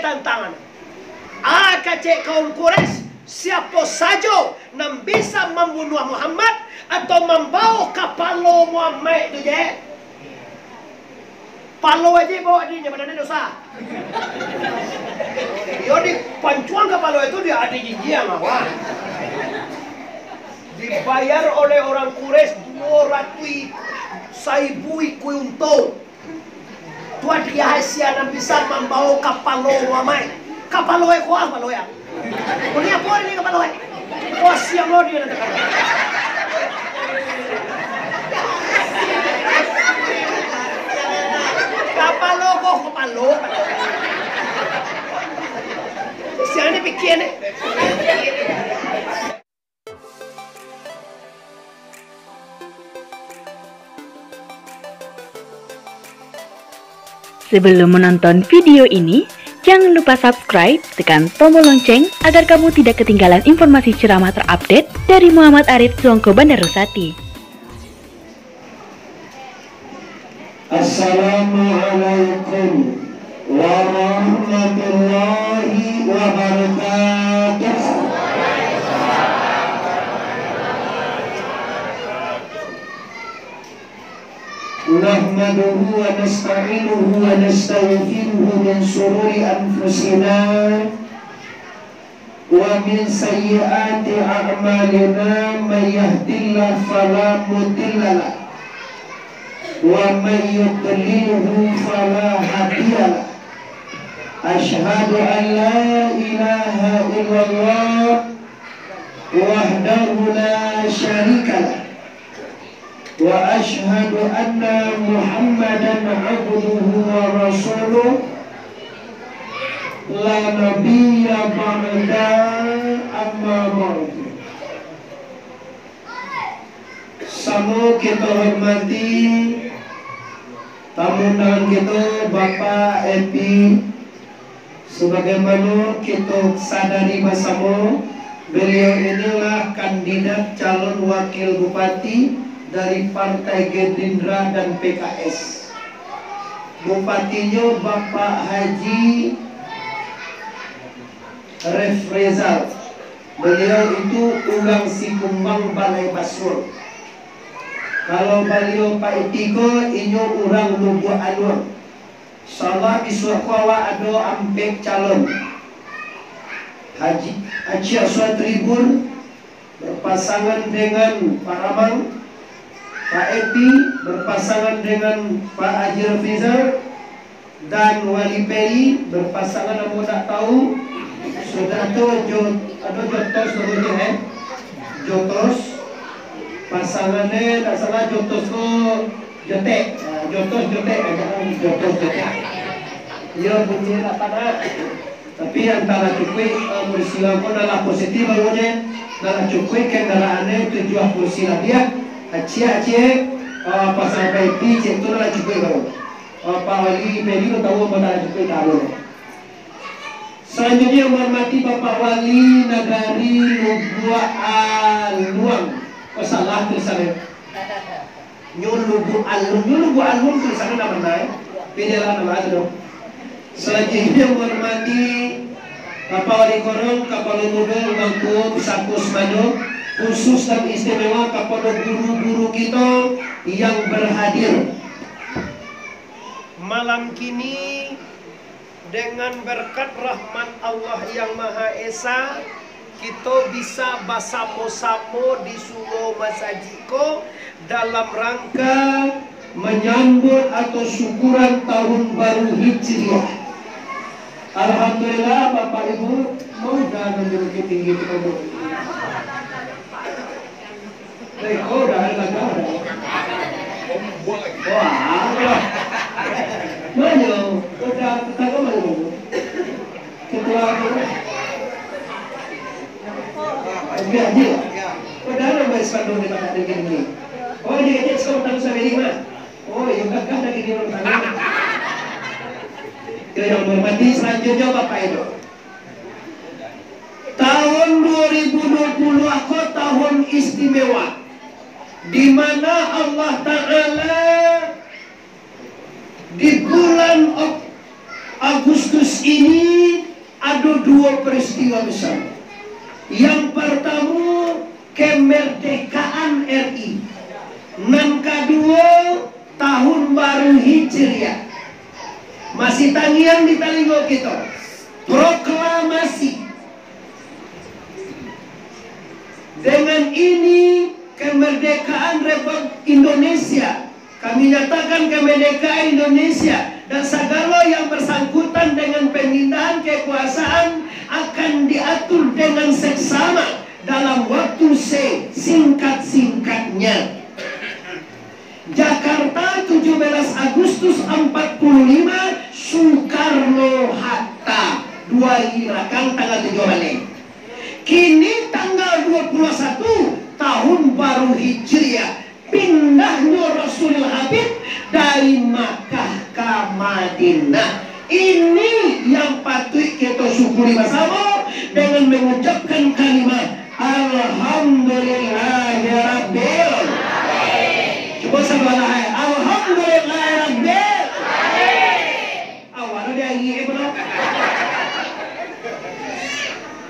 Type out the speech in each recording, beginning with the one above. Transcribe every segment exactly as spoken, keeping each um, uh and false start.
tantangan. Ah, kecek kaum Quraisy, siapo sajo nan bisa mambunuah Muhammad atau mambawo kapalo Muhammad tu je, palo aja bawa dinyo, badan dosa. Iyo, dipancuang kapalo itu, dia ado jijiang awak. Dibayar oleh orang Quraisy dua ratus, saribu ikua unto. Tu ado Yahya nan bisa mambawo kapalo Muhammad. Kapalo e kuah, kapalo e. Ko ni apo ni kapalo e? Wah, siang lo dia datang. Kapalo ko, kapalo. Siang ni pikir ni. Sebelum menonton video ini, jangan lupa subscribe, tekan tombol lonceng agar kamu tidak ketinggalan informasi ceramah terupdate dari Muhammad Arif Suangko Bandarusati. Assalamualaikum warahmatullahi wabarakatuh. Nahmaduhu wa nasta'inuhu wa nastaghfiruhu min syururi anfusina wa min sayyiati a'malina, may yahdillahu fala mudhillalah, wa may yudlilhu fala hadiyalah. Asyhadu an la ilaha illallah wahdahu la syarikalah. Wa asyhadu anna Muhammadan abduhu wa rasuluh, la nabiyya ba'da, amma ba'du. Samo kito hormati tamu undangan kito, Bapak Epi, Sabagaimano kito sadari basamo, baliau inilah kandidat calon wakil bupati dari Partai Gerindra dan P K S. Bupatinyo Bapak Haji Refrizal. Baliau itu urang Sikumbang, Balai Basuang. Kalau baliau Pak Epi ko, inyo urang Lubuak Aluang. Insyaallah, bisuak ko awak ado ampek calon. Haji, Haji Aswad Tribun berpasangan dengan Pak Ramang, Pak Epi berpasangan dengan Pak Haji Rafizal, dan Wali Peri berpasangan, ambo dak tahu. Sudah tu, Jo-, ado Jotos namonyo, eh? Jotos. Pasangannyo, dak salah, Jotos ko Jotek. Ah, Jotos Jotek, ah, jangan Jotos Jotek. Iyo, bunyi lah panas. Tapi yang tak lah cukuik, ah, mursilah ko dah lah positif awalnyo. Dah lah cukuik kendaraannyo tujuah kursi labiah. Acik-acik, ah, pasang P I P, cek tu dah lah cukuik baru. Ah, Pak Wali Peri ko tahu apa tak lah cukuik, tak tahu. Salanjuiknyo, yang menghormati Bapak Wali Nagari Lubuak Aluang. Oh, salah tulisan, eh. Nyo Lubuak Aluang, nyo Lubuak Aluang tulisan, nama, eh. Beda lah nama tu. Salanjuiknyo, yang menghormati Bapak Wali Korong, Kapalo Mudo, Urang Tuo, Pusako Sumando, khusus dan istimewa kapado guru-guru kito yang berhadir. Malam kini, dengan berkat rahmat Allah yang Maha Esa, kito bisa basamo-samo di surau masajik ko dalam rangka manyambut atau syukuran tahun baru Hijriah. Alhamdulillah, Bapak Ibu, mudah menduduki tinggi itu. Eh, kau dah ada kata dah. Wah, dah. Mana? Kau dah kata kau mana? Ketua apa? Biar dia. Kau dah ada main sepanduk di tempat dia gini. Oh, dia kata sekarang tahu saya ini mah. Oh, ya, gagah dah gini orang tangan. Ya, yang menghormati selanjutnya Bapak Ibu. Tahun dua ribu dua puluh ko tahun istimewa, di mana Allah Ta'ala di bulan Ag-, Agustus ini Ado duo peristiwa besar. Yang pertamo, kemerdekaan R I. Nan kaduo, tahun baru Hijriah. Masih tangiang di talingo kito. Proklamasi. Dengan ini, kemerdekaan Republik Indonesia, kami nyatakan kemerdekaan Indonesia dan sagalo yang bersangkutan dengan pemindahan kekuasaan akan diatur dengan seksama dalam waktu sesingkat-singkatnya. Jakarta, tujuh belas Agustus empat puluh lima, Soekarno-Hatta, duo hari balakang tanggal tujuah baleh. Kini tanggal duo puluah satu, tahun baru Hijriah, pindahnyo Rasulul Habib dari Makkah ka Madinah. Ini yang patuik kito syukuri basamo dengan mengucapkan kalimah Alhamdulillahirabbil. Cubo sabalah, hai. Alhamdulillahirabbil. Awak tu diari, eh, pulo.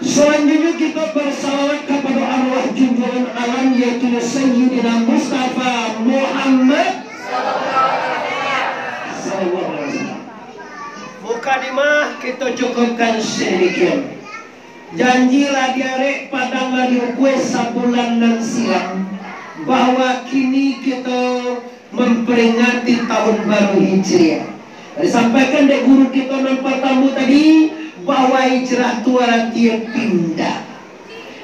Selanjutnya kita bersalawat kepada arwah junjungan alam, yaitu Sayyidina Mustafa Muhammad sallallahu alaihi wasallam. Mukadimah kita cukupkan sedemikian. Janji lah diarek, padang lah diukua sabulan nan silam, bahwa kini kita memperingati tahun baru Hijriah. Disampaikan dek guru kita nan pertama tadi, bahwa hijrah tu artinya pindah.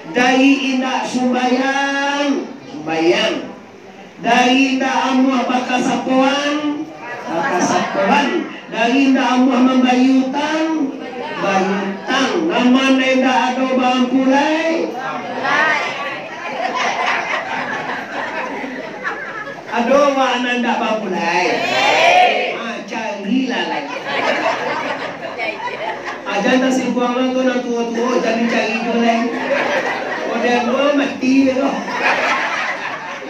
Dari indak sumbayang, sumbayang. Dari indak amuah bakasapoan, bakasapoan. Dari indak amuah mambayia utang, bayia utang. Nan ma nan indak ado baampulai. Ado awak nan indak baampulai? Ha, carilah lai. Ajan tasimpuang lah tu, nan tuo-tuo, jan dicari juo lai. Model tu mati lah tu.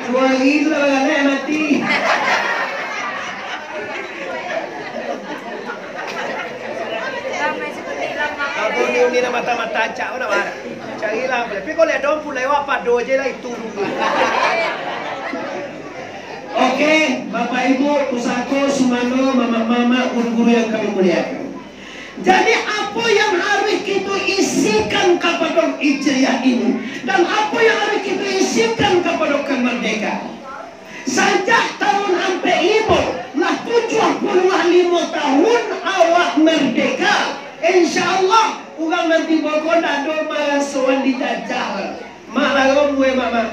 Duo hari tu lah bagalak mati. Abang ni uni nak mata-mata acak, nak marah. Carilah, tapi kalau ada orang pulai, awak pado je lah itu dulu. Oke, Bapak Ibu, pusako, sumando, mamak-mamak, guru-guru yang kami muliakan. Jadi, apo yang harus kito isikan kapado Hijriah ini, dan apo yang harus kito isikan kapado kamardekaan? Sajak tahun ampek limo, lah tujuah puluah limo tahun awak mardeka. Insya Allah, urang nan tibo ko ndak ado marasoan dijajah. Mak lah, umua mak, mak.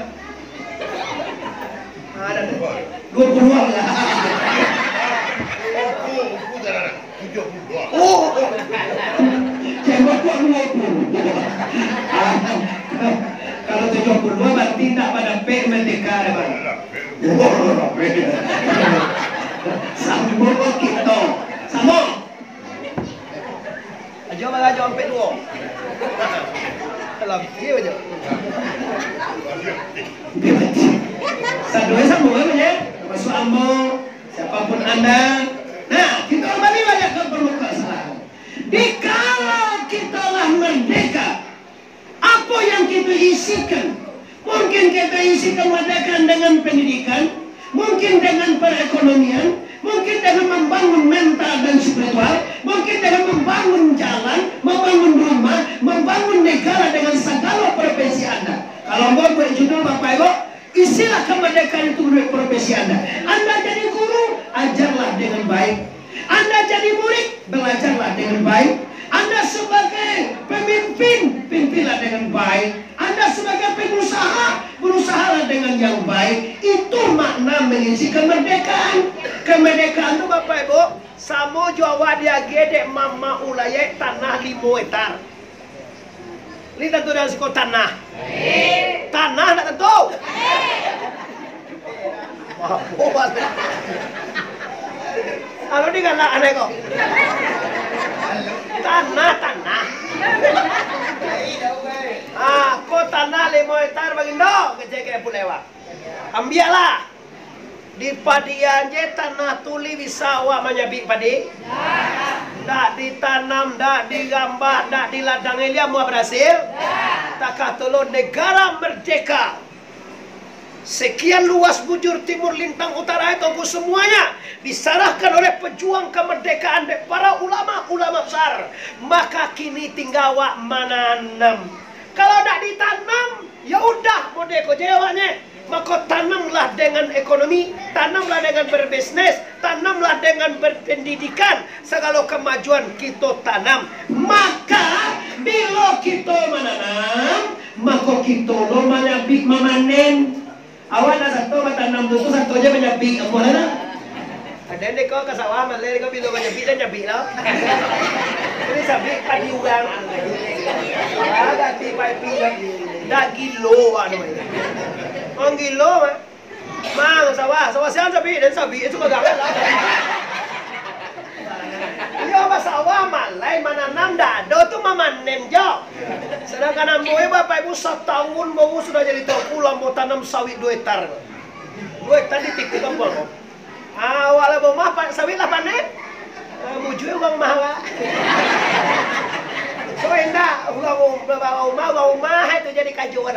Ah, dah, dah. Duo puluah lah. Umua, umua dah lah. Tujuah puluah. Oh. Cewek kok duo puluah? Ah, kalau tujuah puluah berarti ndak badapek mardeka dah, Bang. Wah, badapek. Samo kito. Samo. Ajo barajo ampek duo. Dalam, iyo ajo. Sadoe samo kan, ya? Termasuk ambo, siapapun anda. Nah, kita kembali baliak ka pokok permasalahan. Dikala kita lah merdeka, apo yang kita isikan? Mungkin kita isi kemerdekaan dengan pendidikan, mungkin dengan perekonomian, mungkin dengan membangun mental dan spiritual, mungkin dengan membangun jalan, membangun rumah, membangun negara dengan segala profesi Anda. Kalau mau buat judul Bapak Ibu, isilah kemerdekaan itu menurut profesi Anda. Anda jadi guru, ajarlah dengan baik. Anda jadi murid, belajarlah dengan baik. Anda sebagai pemimpin, pimpinlah dengan baik. Anda sebagai pengusaha, berusahalah dengan yang baik. Itu makna mengisi kemerdekaan. Kemerdekaan tu, Bapak Ibu, samo jo awak diagiah dek mamak ulayaik tanah limo hektar. Lai tantu dalam siko tanah? Tanah ndak tantu? Mabo baliak. Kalau digalak aneh ko. Tanah, tanah. Ah, ko tanah limo hektar, Bagindo, kecek ka pulai awak. Ambiaklah. Di padian je tanah tu lai bisa awak manyabik padi? Dak ditanam, dak digambah, dak diladang, Elia mau barasil? Takah tolong negara merdeka. Sekian luas bujur timur lintang utara itu, semuanya disarahkan oleh pejuang kemerdekaan dek para ulama-ulama besar. Maka kini tinggal awak mananam. Kalau dak ditanam, ya udah, model ko je awaknyo. Mako, tanamlah dengan ekonomi, tanamlah dengan berbisnis, tanamlah dengan berpendidikan, sagalo kamajuan kito tanam. Maka, bilo kito mananam, mako kito lo manyabik mamanen. Awak nak sato batanam tu, tu sato je manyabik, apo lah. Ado dek ko ka sawah maleh ko, bilo manyabik dan nyabik lah. Jadi sabik padi urang. Ah, ganti paipi lah. Dak gilo anu. Mang gilo, Mang. Mang, sawah, sawah siang sabik, dan sabik itu bagangan lah. Iyo, basawah malai, mananam dak ado tu mamanen jo. Sadangkan ambo, eh, Bapak Ibu, satahun baru sudah jadi tuanku, lah ambo tanam sawit duo hektar. Duo hektar di tiku kampuang ko. Ah, awak lah baumah, pa-, sawit lah panen. Ah, mujua urang umah awak. So, indak, urang um-, baumah, urang umah itu jadi kajuan.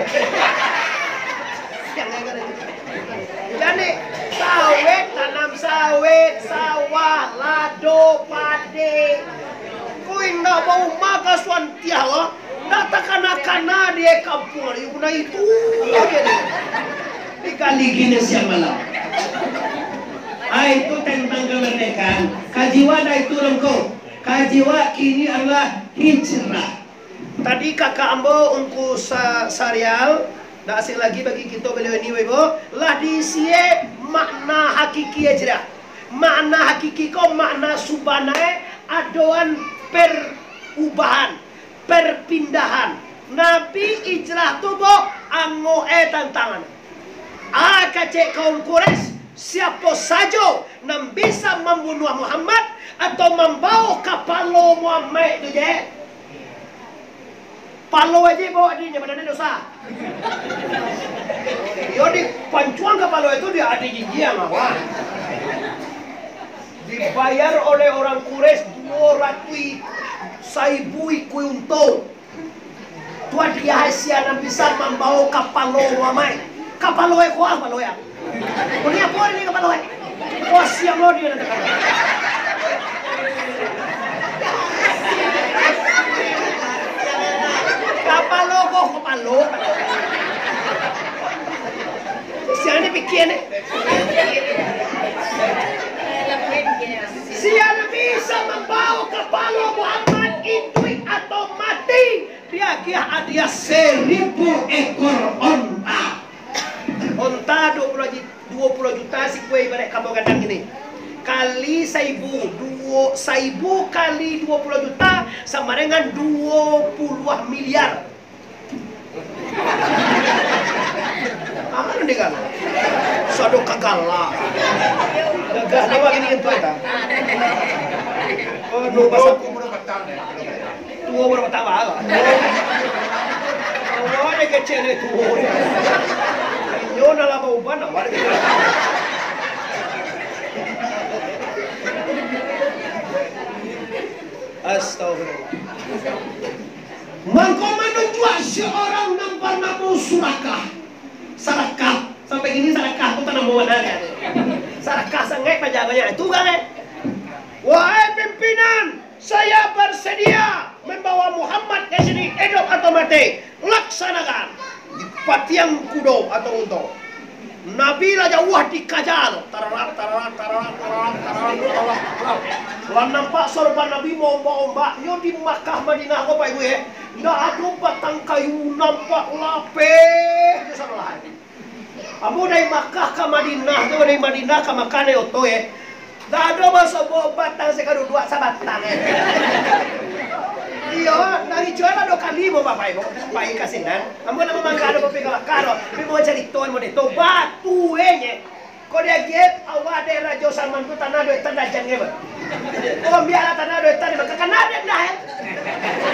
Yang lain kan. Jadi, sawit, tanam sawit, sawah, lado, padi. Ko indak baumah ka Suantiah lo. Ndak takana-kana di kampuang, iyo punyo itu aja deh. Digali gini siang malam. Ah, itu tentang kemerdekaan. Kaji awak dah itu lengkap. Kaji awak kini adalah hijrah. Tadi kakak ambo Ungku Sa-, Sarial, ndak asing lagi bagi kito baliau ini, Ibu, lah diisi makna hakiki hijrah. Makna hakiki ko, makna subanai adoan perubahan. Perpindahan. Nabi hijrah tu, bo, ango e tantangan. A kecek kaum Quraisy, siapo sajo nan bisa mambunuah Muhammad atau mambawo kapalo Muhammad tu je. Palo aje bawa dinyo, badan dosa. Yo dipancuang kapalo itu, dia ado jinjiang awak. Dibayar oleh orang Quraisy duo ratuih saribu ikua unto. Tu hadiah sia nan bisa mambawo kapalo Muhammad. Kapalo e kuah, kapalo e. Kuni apo ni kapalo e? Kuah siang lo dia nanti. Kapalo ko, kapalo. Siang ni pikir ni. Siang bisa mambawo kapalo Muhammad iduik atau mati. Diagiah hadiah saribu ekor onta. Onta duo puluah ji-, duo puluah juta sikua, ibaraik kambau gadang kini. Kali saribu, duo, saribu kali duo puluah juta sama dengan duo puluah miliar. Aman dengan sado kagala. Gagah nawa gini kan tuan ta? Oh, no, pasal Tuo baru batambah lah. Awak ni kecek ni tuo. Inyo nak lah bauban awak ni. Astagfirullah. Mangko manunjuak seorang nan banamo Surakah. Sarakah. Sampai kini Sarakah tu tanah bawah dah, kan? Sarakah sangaik paja banyak. Itu urang, eh. Wahai pimpinan, Saya bersedia membawa Muhammad ke sini, hidup atau mati. Laksanakan. Dipatiang kudo atau unto. Nabi lah jauah dikaja. Tararak, tararak, tararak, tararak, tararak, tararak, tararak. Lah nampak sorban Nabi maombak-ombak. Nyo di Makkah Madinah ko, Pak Ibu, eh. Ndak ado batang kayu, nampak lapeh je sabalah. Ambo dari Makkah ka Madinah tu, dari Madinah ka Makkah naiak oto, eh. Dak ado basobok batang sakaduduak sabatang, eh. Iyo, dari Joel ado kali mo bapai mo, pai ka sinan. Ambo nak mamanggah ado bapai ka Makkah tu, tapi mo carito mo deh tu, batu, eh, nye. Ko diagiah awak dek Rajo Salman tu tanah duo hektar dajan ke, Bang? Oh, ambiaklah tanah duo hektar di Makkah, kana dek dah, eh.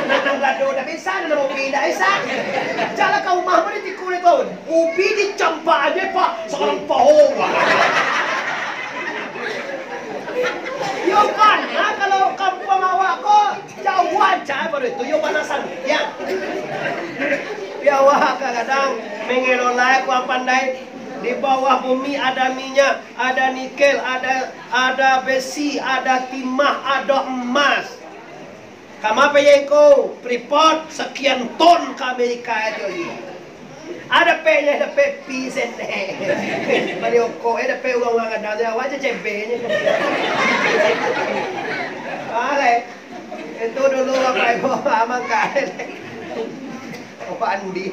Nanam gado dak bisa, nanam ubi dak bisa. Jalan ka rumah mah di tiku ni tu. Ubi dicampak aja, Pak. Sakarang paho, Pak. Yo, Pak, nah, kalau kampuang awak Baca baru itu, yo bana santiang. Biawa kadang-kadang mengelola kurang pandai. Di bawah bumi ada minyak, ada nikel, ada, ada besi, ada timah, ada emas. Kama payah ko, Freeport, sakian ton ka Amerika itu lagi. Ada pe nyo, ada pe pi sende. Bali oko, eh, ada pe urang-urang ada, awak je cebeknyo. Alai. Itu dulu apa ibu, amang kain. Apa andi?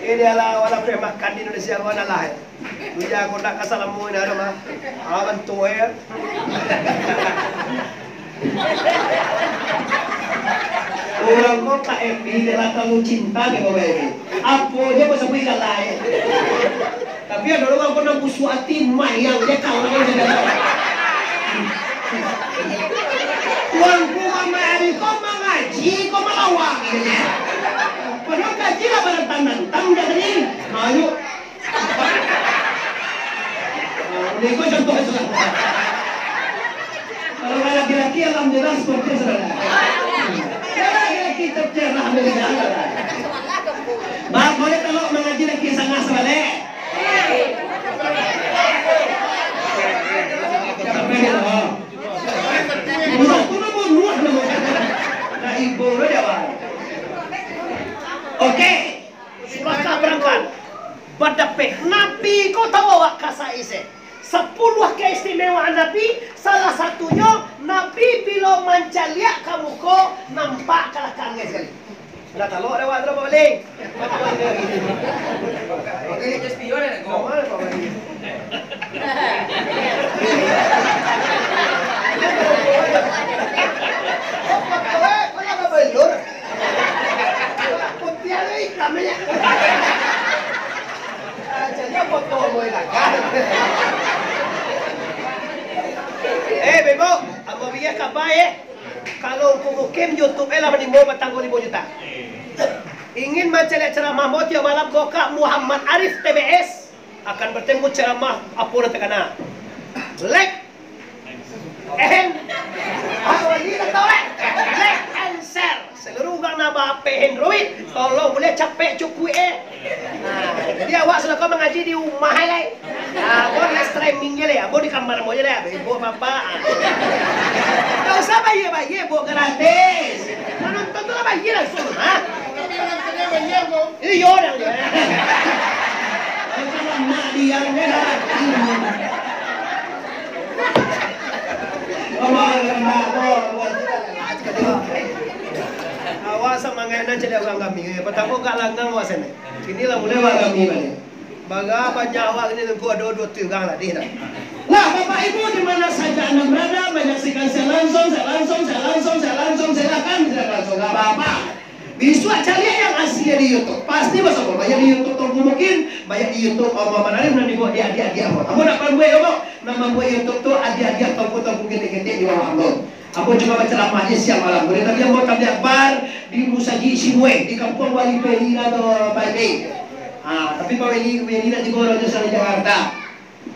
Ini adalah wala pe makan di Indonesia, wala lah. Bujang kotak ka salamo ini ada mah. Ah, bantu, eh. Urang ko ka F B, dia lah talalu cinta dia bawa ini. Apo je pasal beri galai. Tapi ado urang ko nan busuak ati, mayang je kawan dia. Urang ko mamari ko mangaji ko malawang je. Padahal kaji lah barantang-rantang je tadi. Ayo. Nah, ini ko contoh saudara. Kalau laki-laki, alhamdulillah, sportif saudara. Kalau laki-laki tercerah, alhamdulillah, saudara. Bang, boleh kalau mengaji laki sangat sebalik? Sampai dia tahu. Budak tu nak bunuh nama. Nah, ibu dia, Bang. Oke. Sudah ka barangkat. Badapek. Nabi ko tahu awak kasai se. Sapuluah keistimewaan Nabi, salah satunyo, Nabi bilo mancaliak ka muko, nampak ka lakang sakali. Lah talok dek awak tu, Pak Bali. Oke, jadi spion ya, kok. Nama, Pak Bali? Putiah tu hitam aja. Ah, jadi apa tu, boy, lah, kan? Eh, Bebo, ambo bia kaba, eh. Kalau Ungku Mukim, YouTube, eh, lah manimbo batang limo juta. Ingin mancaliak ceramah ambo tiok malam, buka Muhammad Arif T B S. Akan bertemu ceramah apo nan takana. Lek. Ehen. Apo lagi tak tahu, lek? Lek and share. Seluruh urang nan ba-H P Android, tolong buliah capek cukuik, eh. Nah, jadi awak sudah ko mangaji di rumah, eh, lai. Nah, ambo live streaming je, lai. Ambo di kamar ambo je, lai. Ibu bapak. Tak usah bayar-bayar, buat gratis. Manonton tu lah bayar langsung, ha? Iyo, dah. Awak samangaik nan caliak urang kami. Patamo agak langang awak sinan. Kini lah mulai urang kami baliak. Bara banyak awak kini, Ungku, ado duo puluah urang lah, dih dah. Nah, Bapak Ibu, di mana saja Anda berada, menyaksikan siaran langsung, siaran langsung, siaran langsung, siaran langsung, silakan, silakan langsung, nggak apa-apa. Bisuak caliak yang asli di YouTube. Pasti basamo, banyak di YouTube Tuanku Mukim, banyak di YouTube Muhammad Arif, nan dibuek dek adiak-adiak ambo. Ambo ndak pambuek, ambo. Nan mambuek YouTube tu adiak-adiak Tuanku-tuanku ketek-ketek di bawah ambo. Ambo cuma bacaramah je siang malam. Buliah tadi ambo tabligh akbar di Musajik Sibueh, di kampuang Wali Peri lah tu, Pak Edi. Ah, tapi Pak Wali Peri nak tibo, urang tu dari Jakarta.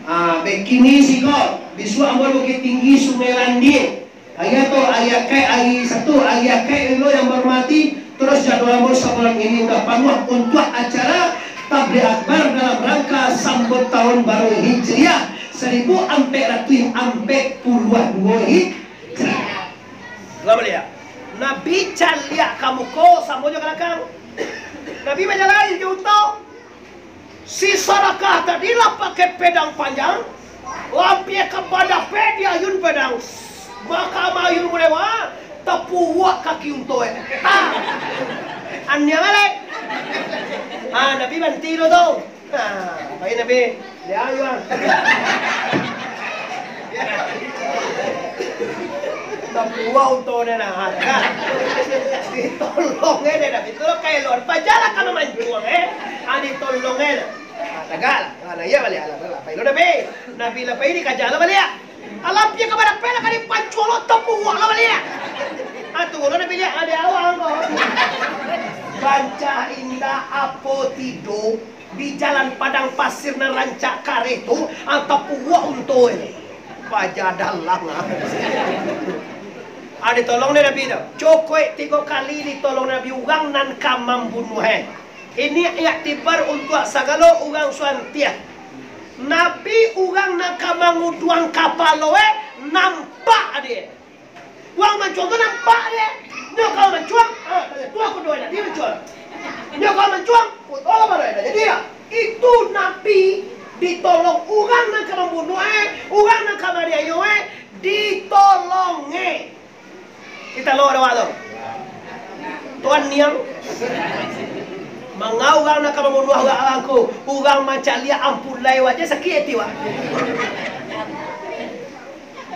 Ah, bakini siko, bisuak ambo Bukittinggi, Sungai Landie. Hari tu, hari Akaik, hari Sabtu, hari Akaik dulu yang bahormati, terus jadwal ambo sabulan ini udah panuah untuak acara tabligh akbar dalam rangka sambut tahun baru Hijriah seribu ampek ratuih ampek puluah duo Hijriah. Lah baliak. Nabi caliak ka muko, samo jo ka lakang. Nabi bajalan jo unto. Si Sarakah tadi lah pakai pedang panjang, lampia ka badapek di ayun pedang. Maka ayun malewa, tapuak kaki unto, eh. Ah. Aniang alai. Ah, Nabi banti dulu tu. Ah, pai Nabi. Dia ayun. Tapuak unto dia nah. Ah, kan? Ditolong, eh, dia Nabi tu, kayak luar. Pajalan ka mamancuang, eh. Ah, ditolong, eh. Ah, tagak lah. Ah, nah, iyo baliak lah, lah, pai lo Nabi. Nabi lah pai, dikaja lah baliak. Alah, pai ka badapek lah, ka dipancuang lo, tapuak lah baliak. Ah, tunggu lo Nabi liak, ado awak ko. Bancah indak apo tido di jalan padang pasir nan rancak kareh tu, ah, tapuak unto ini. Paja dalam, ah. Ah, ditolong dek Nabi tu. Cukuik tigo kali ditolong Nabi urang nan ka mambunuah, eh. Ini iktibar untuak sagalo urang Suantiah. Nabi urang nan ka manguduang kapalo, eh, nampak dek. Urang mancuang tu nampak dek. Nyo kalau mancuang, ah, tu aku doa dia mancuang. Nyo kalau mancuang, oh, baru dah jadi lah. Itu Nabi ditolong urang nan ka mambunuah, eh, urang nan ka maniayo, eh, ditolong, eh. Kita lo ada waktu. Tuan niang. Manga urang nan ka mambunuah urang aku, urang mancaliak ampulai waja sakik ati, wak.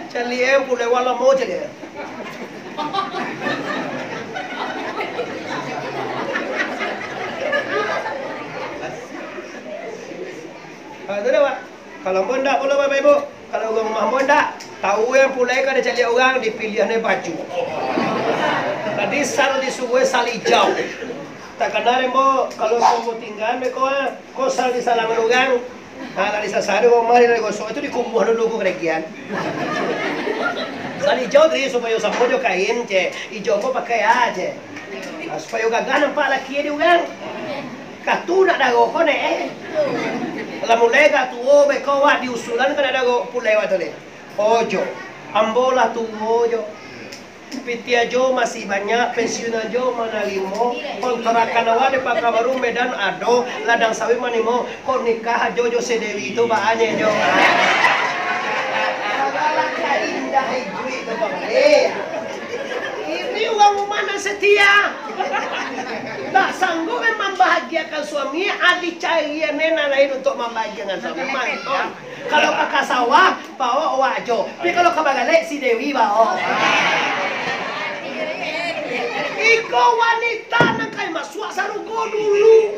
Caliak ampulai wak lamo caliak. Ah, tu dah, wak. Kalau ambo ndak pulo, Bapak Ibu, kalau urang rumah ambo ndak, tahu yang pulai ka dicaliak urang, dipiliahnyo baju. Tadi sal disuruah sal ijau. Takana ambo, kalau ambo tinggaan beko, ah, ko sal disalangan urang. Nah, lah disasari rumah, lah digosok, itu dikumuah dulu ko karagian. Sal ijau tadi supayo samo jo kain, ceh. Ijau ko pakai ah, ceh. Nah, supayo gagah nampak laki di urang. Katu nak daro ko neh, eh. Lah mulai ka tuo beko wak diusulan ka nak daro pulai wak tu leh. Ojo, ambo lah tuo jo. Pitih ajo masih banyak, pensiun ajo manarimo, kontrakan awak di Pakanbaru Medan ado, ladang sawit manimo, kok nikah ajo jo si Dewi tu baa nyo jo. Alangkah indah iduik tu, Bang. Eh, ini urang rumah nan setia. Tak sanggup membahagiakan suami, ah, dicari nan lain untuk membahagiakan suami. Mantap. Kalau ka sawah, bawa awak ajo. Tapi kalau ka bagalek, si Dewi bawa. Iko wanita nan kai masuak sarugo dulu.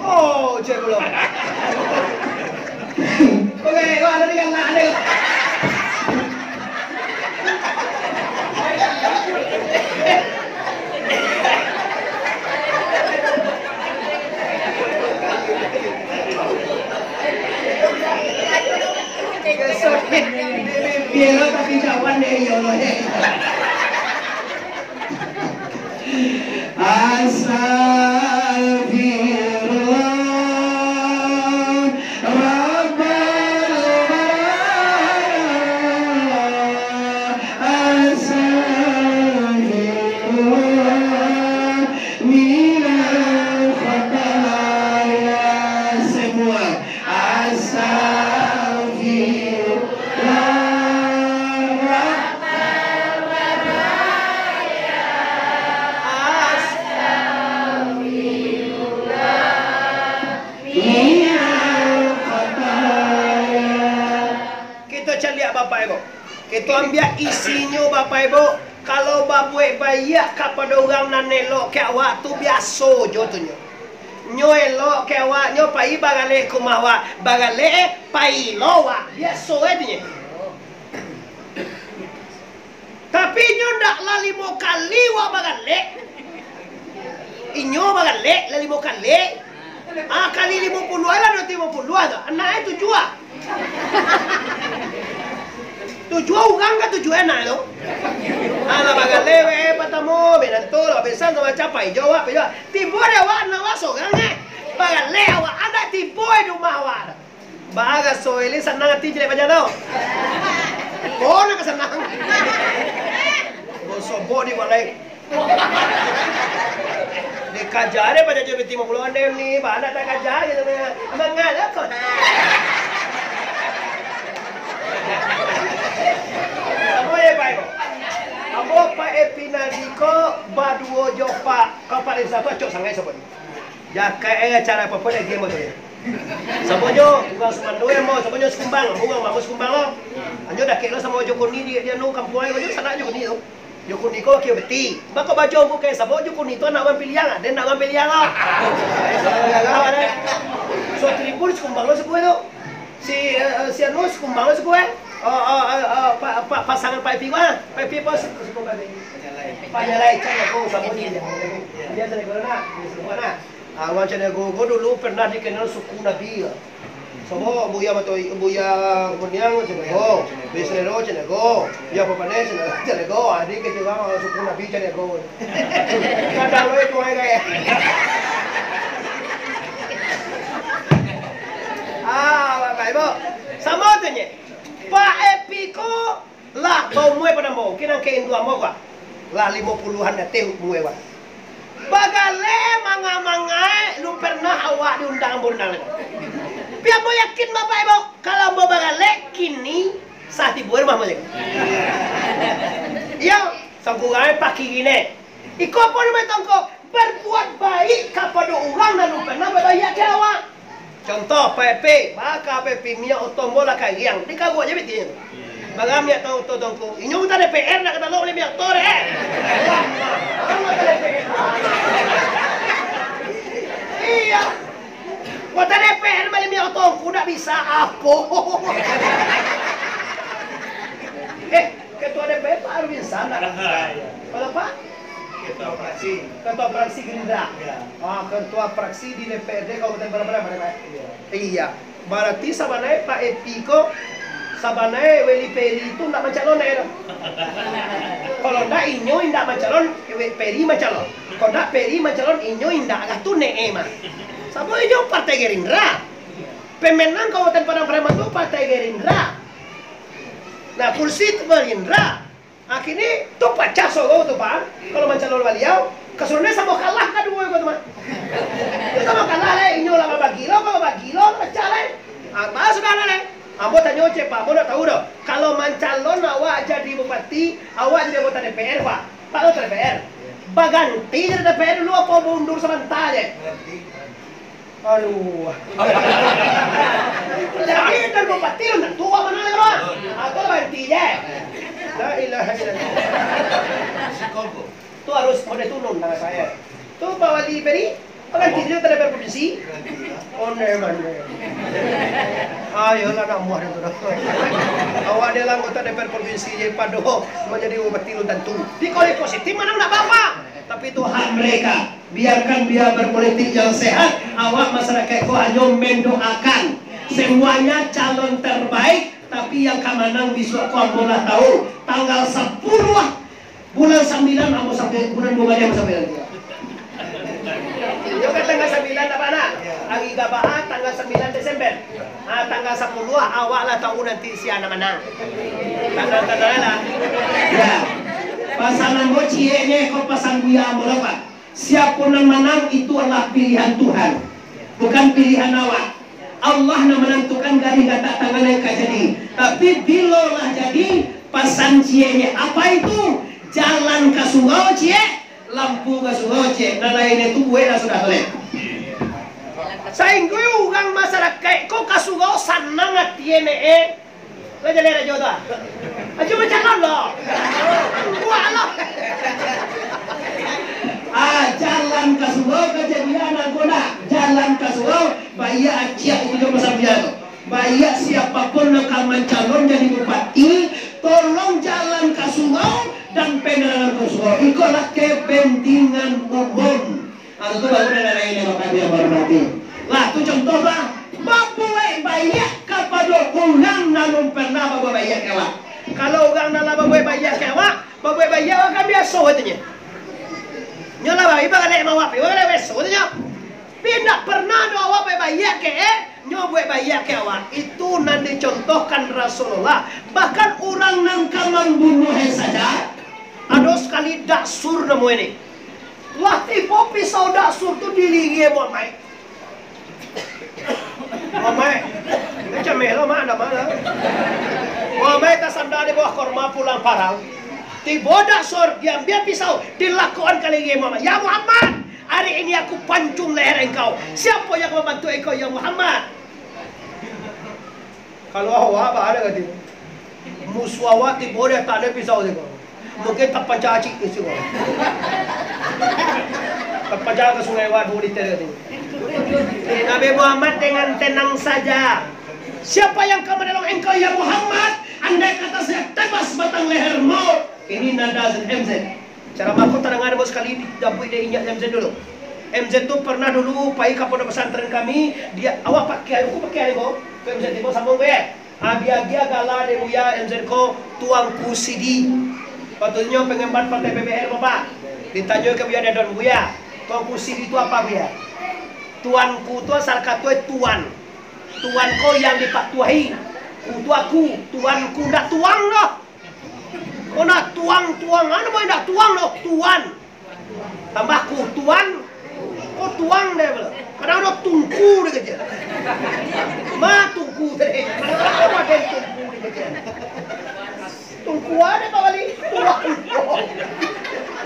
Oh, cek pulo. Oke, kau ada di kanan, ada. Biar tapi jawaban dari Allah, eh. Astagfirullah, Rabbal Baraya. Astagfirullah, minal khataya. Semua. Astagfirullah. Astagfirullah. Minal khataya. Kito caliak, Bapak Ibu. Kito ambiak isinyo, Bapak Ibu. Kalau babuek baiak kapado urang nan elok ka awak tu, biaso jo tu nyo. Nyo elok ka awak, nyo pai bagalek ka umah awak. Bagalek, eh, pai lo awak. Biaso, eh, tu nyo. Tapi inyo ndak lah limo kali wak bagalek. Inyo bagalek lah limo kali. Ah, kali limo puluah lah, duo limo puluah tu. Anak e tujuah. Tujuah urang ka tujuah anak tu. Ah, lah bagalek, eh, patamo, minantu, lah besan, samacam, pai jo awak, pai jo awak. Tibo dek awak, anak awak sorang, eh. Bagalek awak, anak tibo, eh, di umah awak. Baa raso Eli sanang ati caliak paja tu? Ko nak ka sanang. Basobok di balai. Dikaja dek paja jo biti limo puluah ande ni, baa nak takaja gitu nyo. Manga lo ko. Ambo ye, Pak, ko. Ambo Pak Epi Nadi ko baduo jo Pak Kapalo Desa tu acok sangaik sabananyo. Jakaik, eh, acara apo-apo dek game tu, yo. Sabananyo urang Sumando, yo, ambo, sabananyo Sikumbang, ambo urang Mambo Sikumbang lo. Anyo dakek lo samo Jokoni di, di anu kampuang, anyo sanak Jokoni tu. Jokoni ko wakil beti. Bako bajo ambo kai, sabab Jokoni tu anak urang Piliang, ah, den anak urang Piliang lo. So Tribun Sikumbang lo sabuah tu. Si, eh, eh, si anu Sikumbang lo sabuah, eh. Oh, oh, eh, eh, pa-, pa-, pasangan Pak Epi mah. Pak Epi apo suku, suku Pak Epi? Panjalai, cari aku, sabuah ni. Dia cari aku nak, dia sabuah nak. Ah, urang Caniago ko dulu pernah dikenal suku Nabi, yo. Sobo, Buya Matoi, Buya Kuniang, caliak ko. Buya Salero, caliak ko. Buya Papaneh, caliak, caliak ko. Adi kecil bang, suku Nabi, caliak ko. Kadang lo itu, ai, kayak. Ah, Bapak Ibu. Samo tu, nye. Pak Epi ko lah baumua pado ambo, kini angkek induak ambo, Pak. Lah limo puluahan di ateh umua, Pak. Bagaleh manga-mangai, lun pernah awak diundang ambo undang lai. Tapi ambo yakin, Bapak Ibu, kalau ambo bagaleh, kini sah tibo rumah ambo. Iyo, sangkurangnyo pakiri ne. Iko apo namo tongko? Berbuat baik kapado urang nan lun pernah babaiak ka awak. Contoh, P P, baka P P, minyak oto ambo lah kariang, dikaruak je bitinyo. Bara minyak tau oto tongko. Inyo anggota D P R nak ka talok bali minyak oto deh. Anggota D P R. Iyo. Anggota D P R bali minyak oto tongko ndak bisa apo. Eh, ketua D P R Pak Arwin Sana. Kalau Pak? Ketua fraksi. Ketua fraksi Gerindra. Iya. Ah, ketua fraksi di D P R D Kabupaten Padang Panjang, Pak? Iya. Iya. Bararti sabananyo Pak Epi ko, sabananyo Weli Peri tu ndak mancalon doh. Kalau ndak inyo indak mancalon, Weli Peri mancalon. Kalau ndak Peri mancalon, inyo indak agak tu ne mah. Sabab inyo Partai Gerindra. Pemenang Kabupaten Padang Pariaman tu Partai Gerindra. Nah, kursi tu Gerindra. Akhirnyo tu pacah surau tu, Pak. Kalau mancalon baliau, kasurunyo samo kalah kaduo ko tu, Pak. Yo samo kalah lai, inyo lah babagilo, babagilo, pacah lai. Ah, bah sudah lah lai. Ambo tanyo ciek, Pak, ambo ndak tahu doh. Kalau mancalon awak jadi bupati, awak jadi anggota D P R, Pak. Pak anggota D P R. Baganti jadi D P R dulu, apo mundur sabanta je? Aduh. Jadi, dan bupati lun tantu awak manang, kawan. Atau baganti je. La ilaha illallah. Tu harus kode turun tangan saya. Tu Pak Wali Peri, baganti je anggota D P R provinsi. Ondeh mandeh. Ayolah, nak muah dan tu dah. Awak dia lah anggota D P R provinsi je, pado manjadi bupati lun tantu. Di kode positif manang ndak apa-apa. Tapi itu hak mereka. Biarkan dia berpolitik yang sehat. Awak masyarakat ko hanyo mendoakan semuanya calon terbaik. Tapi yang ka manang bisuak ko ambo lah tahu. Tanggal sapuluah bulan sambilan ambo sampai, bulan duo baliak ambo sampai nanti. Yo kan tanggal sambilan apa nak? Hari Gabaha tanggal sambilan Desember. Ah, tanggal sapuluah awak lah tahu nanti sia nan manang. Tanang-tanang lah. Ya. Pasan ambo cieknyo ko pasan buya ambo lah, Pak. Siapo nan manang itu adalah pilihan Tuhan, bukan pilihan awak. Allah nan manantukan garih gatak tangan nan ka jadi. Tapi bilo lah jadi, pasan cieknyo apa itu? Jalan ka surau ciek, lampu ka surau ciek, nan lain tu buek lah sudah tu leh. Sainggo urang masyarakat ko ka surau sanang ati e, Mek, eh. Lah jaleh rajo tu, ah. Ajo macam lo. Buat lo. Ah, jalan ka surau kajadian angko nak. Jalan ka surau, baiak aciak itu jo pasambia tu. Baiak siapapun nan ka mancalon jadi bupati, tolong jalan ka surau dan penerangan ka surau. Ikolah kepentingan umum. Anu tu baru nan lain yang Bapak Ibu yang hormati. Lah, tu contoh lah. Babuek baiak kapado urang nan alun pernah babuek baiak ka awak. Kalau urang nan lah babuek baiak ka awak, babuek baiak awak kan biaso katonyo. Nyo lah baiak, ibarat dek mawak, ibarat dek beso katonyo. Tapi indak pernah doh awak buek baiak ka e, nyo buek baiak ka awak. Itu nan dicontohkan Rasulullah. Bahkan urang nan ka mambunuah e saja, ado sakali Daksur namo e ni. Lah tibo pisau Daksur tu di lilia Muhammad. Muhammad, macam melo mah, ndak mah. Muhammad tasanda di bawah korma pulang parang. Tibo Daksur, diambiak pisau, dilakukan ka lilia Muhammad. "Ya Muhammad, hari ini aku pancung leher engkau. Siapa yang membantu engkau, ya Muhammad?" Kalau awak, baa dah kata. Musuah awak tibo di ateh pisau tu. Mungkin tapancang acik tu, siko. Tapancang ka sungai Wadu di teh tu. Nabi Muhammad dengan tenang saja. "Siapa yang akan menolong engkau, ya Muhammad? Andai kata saya tebas batang lehermu." Ini nada M Z. Cara mako tadanga dek ambo sakali, dijapuik dek inyiak M Z dulu. M Z tu pernah dulu pai ka pondok pesantren kami, dia, awak pakian, aku pakian ko, M Z tibo sambung ko, ya. Agiah-agiah gala dek Buya M Z ko Tuanku Sidi. Patuiknyo pengemban Partai P B R, Bapak. Ditanyo ka Buya Dedon, "Buya, Tuanku Sidi tu apa, Buya?" Tuanku tu asal kato tuan. Tuan ko yang dipatuahi. Ku tu aku, tuanku, ndak tuang doh. Ko ndak tuang, tuang, anu mah ndak tuang doh, tuan. Tambah ku, tuan. Ko tuang deh, bala. Kadang ado tungku deh kecil. Ma tungku tadi. Kadang ado tungku deh kecil. Tungku ada Pak Wali. Tungku.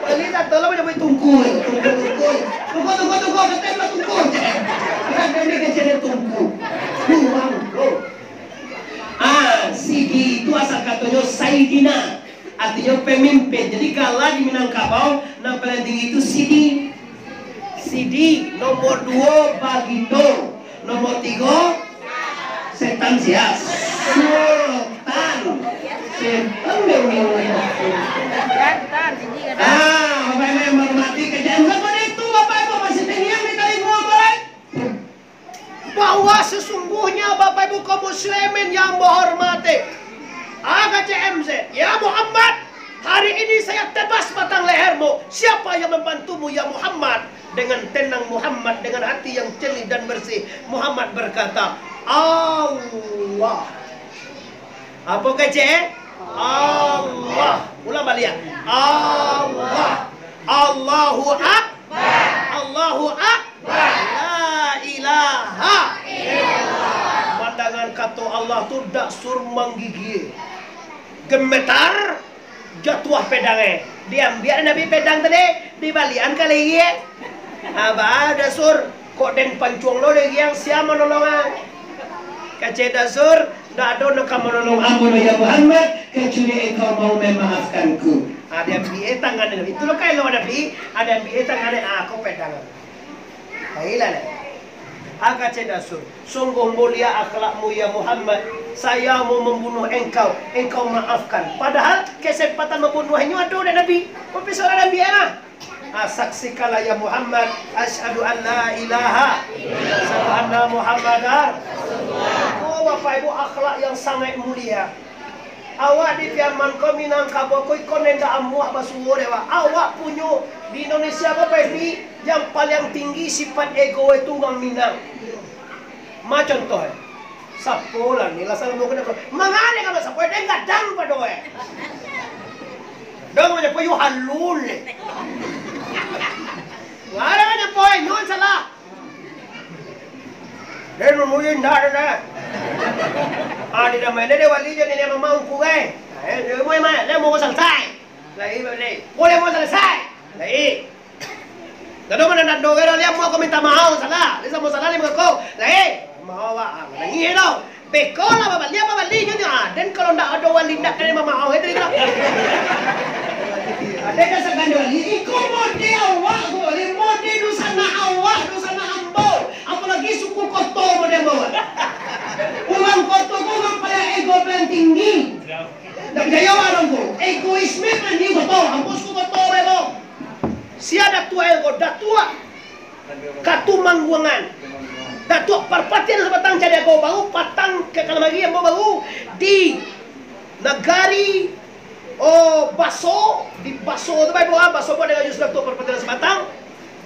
Wali tak tahu lah macam tungku. Tungku, tungku. Tungku, tungku, tungku. Betul lah tungku. Kadang dia kecil dia tungku. Tuang, bro. Ah, Sidi itu asal katonyo Saidina, artinyo pemimpin. Jadi gala di Minangkabau nan paling tinggi itu Sidi. Sidi, nomor duo Bagindo, nomor tigo setan sia. Sultan. Setan dia. Ah, Bapak Ibu yang menghormati, kejadian seperti itu, Bapak Ibu masih terngiang di talingo, Bapak? Bahwa sesungguhnya, Bapak Ibu kaum muslimin yang ambo hormati, A K C M Z, ya Muhammad, hari ini saya tebas batang lehermu. Siapa yang membantumu, ya Muhammad? Dengan tenang Muhammad, dengan hati yang jernih dan bersih, Muhammad berkata, "Allah." Apa kecek? Allah. Ulang baliak. Allah. Allahu Akbar. Allahu Akbar. La ilaha illallah. Mandangan kato Allah tu, dak Sur manggigia. Gemetar, jatuah pedang, eh. Diambiak Nabi pedang tadi, dibaliakan ka leher. Abah dah Sur, kok den pancuang lo dek yang sia manolong, ah? Kecek dah Sur, ndak ado nan ka manolong ambo lo, ya Muhammad, kecuali engkau mau memaafkanku. Ah, diambiak tangan Nabi. Itu lo kayak lo Nabi, ah, diambiak tangan, ah, kok pedang. Baiklah, lah. Ah, kecek dah Sur, sungguh mulia akhlakmu, ya Muhammad. Saya mau membunuh engkau, engkau maafkan. Padahal kesempatan membunuh inyo ado dek Nabi. Tapi seorang Nabi, ah. Ah, saksikanlah, ya Muhammad, asyhadu an la ilaha, asyhadu anna Muhammadar. Oh, Bapak Ibu, akhlak yang sangat mulia. Awak di Piaman ko, Minangkabau ko, iko nan indak amuah basuo dek awak. Awak punyo di Indonesia ko, Bapak Ibu, yang paling tinggi sifat ego itu urang Minang. Ma contoh, eh. Sapo lah ni, lah salah mau kena. Mangane kalau sapo, eh, den gadang pado, eh. Dong, nyapo yo halun, eh. Ngare nyapo, eh, nyon salah. Den muli ndak ado, dah. Ah, di damai, den wali jo nenek mama ungku, eh. Eh, dia mau, eh, mau selesai. Lai, lai. Boleh mau selesai. Lai. Lalu mana nando kan, dia mau aku minta maaf, salah. Dia sama salah, dia mengaku. Lai. Mau, ah, nangis tu. Beko lah, babali, babali nyo nyo. Ah, den kalau ndak ado wali, ndak kena mamaaf, itu, itu. Ado kan sagando wali, iko mode awak, ko wali, mode dunsanak awak, dunsanak ambo. Apalagi suku Koto mode ambo. Urang Koto ko urang paling ego paling tinggi. Ndak picayo awak ko. Egoisme paling tinggi Koto, ambo suku Koto, ambo. Sia Datuak ego, Datuak Katumangguangan. Datuak Parpatian Sabatang Cadiago baru, patang ka kalamari ambo baru di nagari, oh, Baso, di Baso tu, Bapak Ibu, ah, Baso buat dengan Yus Datuak Parpatian Sabatang.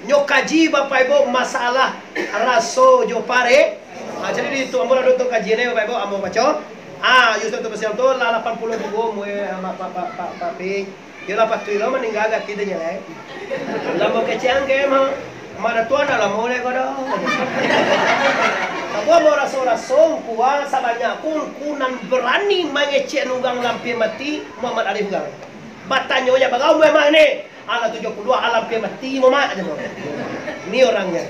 Nyo kaji, Bapak Ibu, masalah raso jo pare. Ah, jadi di tu ambo lah untuk kaji ni, Bapak Ibu, ambo baco. Ah, Yus Datuak Parpatian tu lah lapan puluah duo umua, Pak, Pak, Pak, Pak, Pak Pi. Yo lah, patuik lo maningga gati tu nyo lai. Lah mau kecek angke mah. Mak Datuak ndak lamo lai ko doh. Aku mau raso-raso, ungku sabanyak ko, ungku nan barani mangecek urang lampia mati, Muhammad Arif urang. Batanyo nyo, "Bara umua mah ni?" "Alah tujuah puluah, alah lampia mati, Muhammad," aja tu. Ni orangnyo.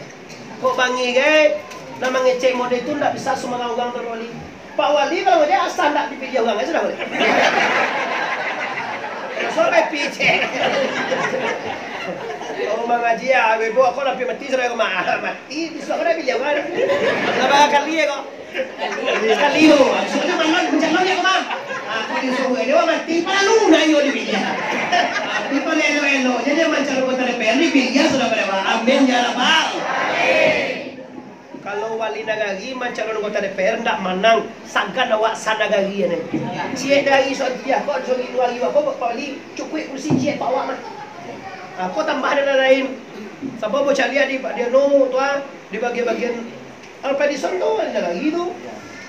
Kok bangih, gai? Nan mangecek mode tu ndak bisa sumbarang urang tu, Wali. Pak Wali kalau ngecek asa ndak dipilih urang, ya sudah, Wali. Sampai picek. Kalau mangaji, ya, ibu aku lampir mati sudah, aku mah. Mati, besok aku dah pilih urang. Berapa kali ya, kok? Sakali tu, maksudnyo malam, macam mana, Mak? Ah, kok disuruh dia mati, malu nak iyo di media. Tapi kalau elok-elok je dia mancari kota D P R, di media sudah pada, Mak. Amin, ya Rabbal. Amin. Kalau wali nagari mancalon anggota D P R ndak manang, sagan awak sanagari ane. Ciek dari Suadiah, kok dari luar awak, kok Pak Wali, cukuik kursi ciek Pak awak mah. Ah, kok tambah nan lain. Sabab bocaliak di, di anu tu ah, di bagian-bagian Alfredison tu, wali nagari tu.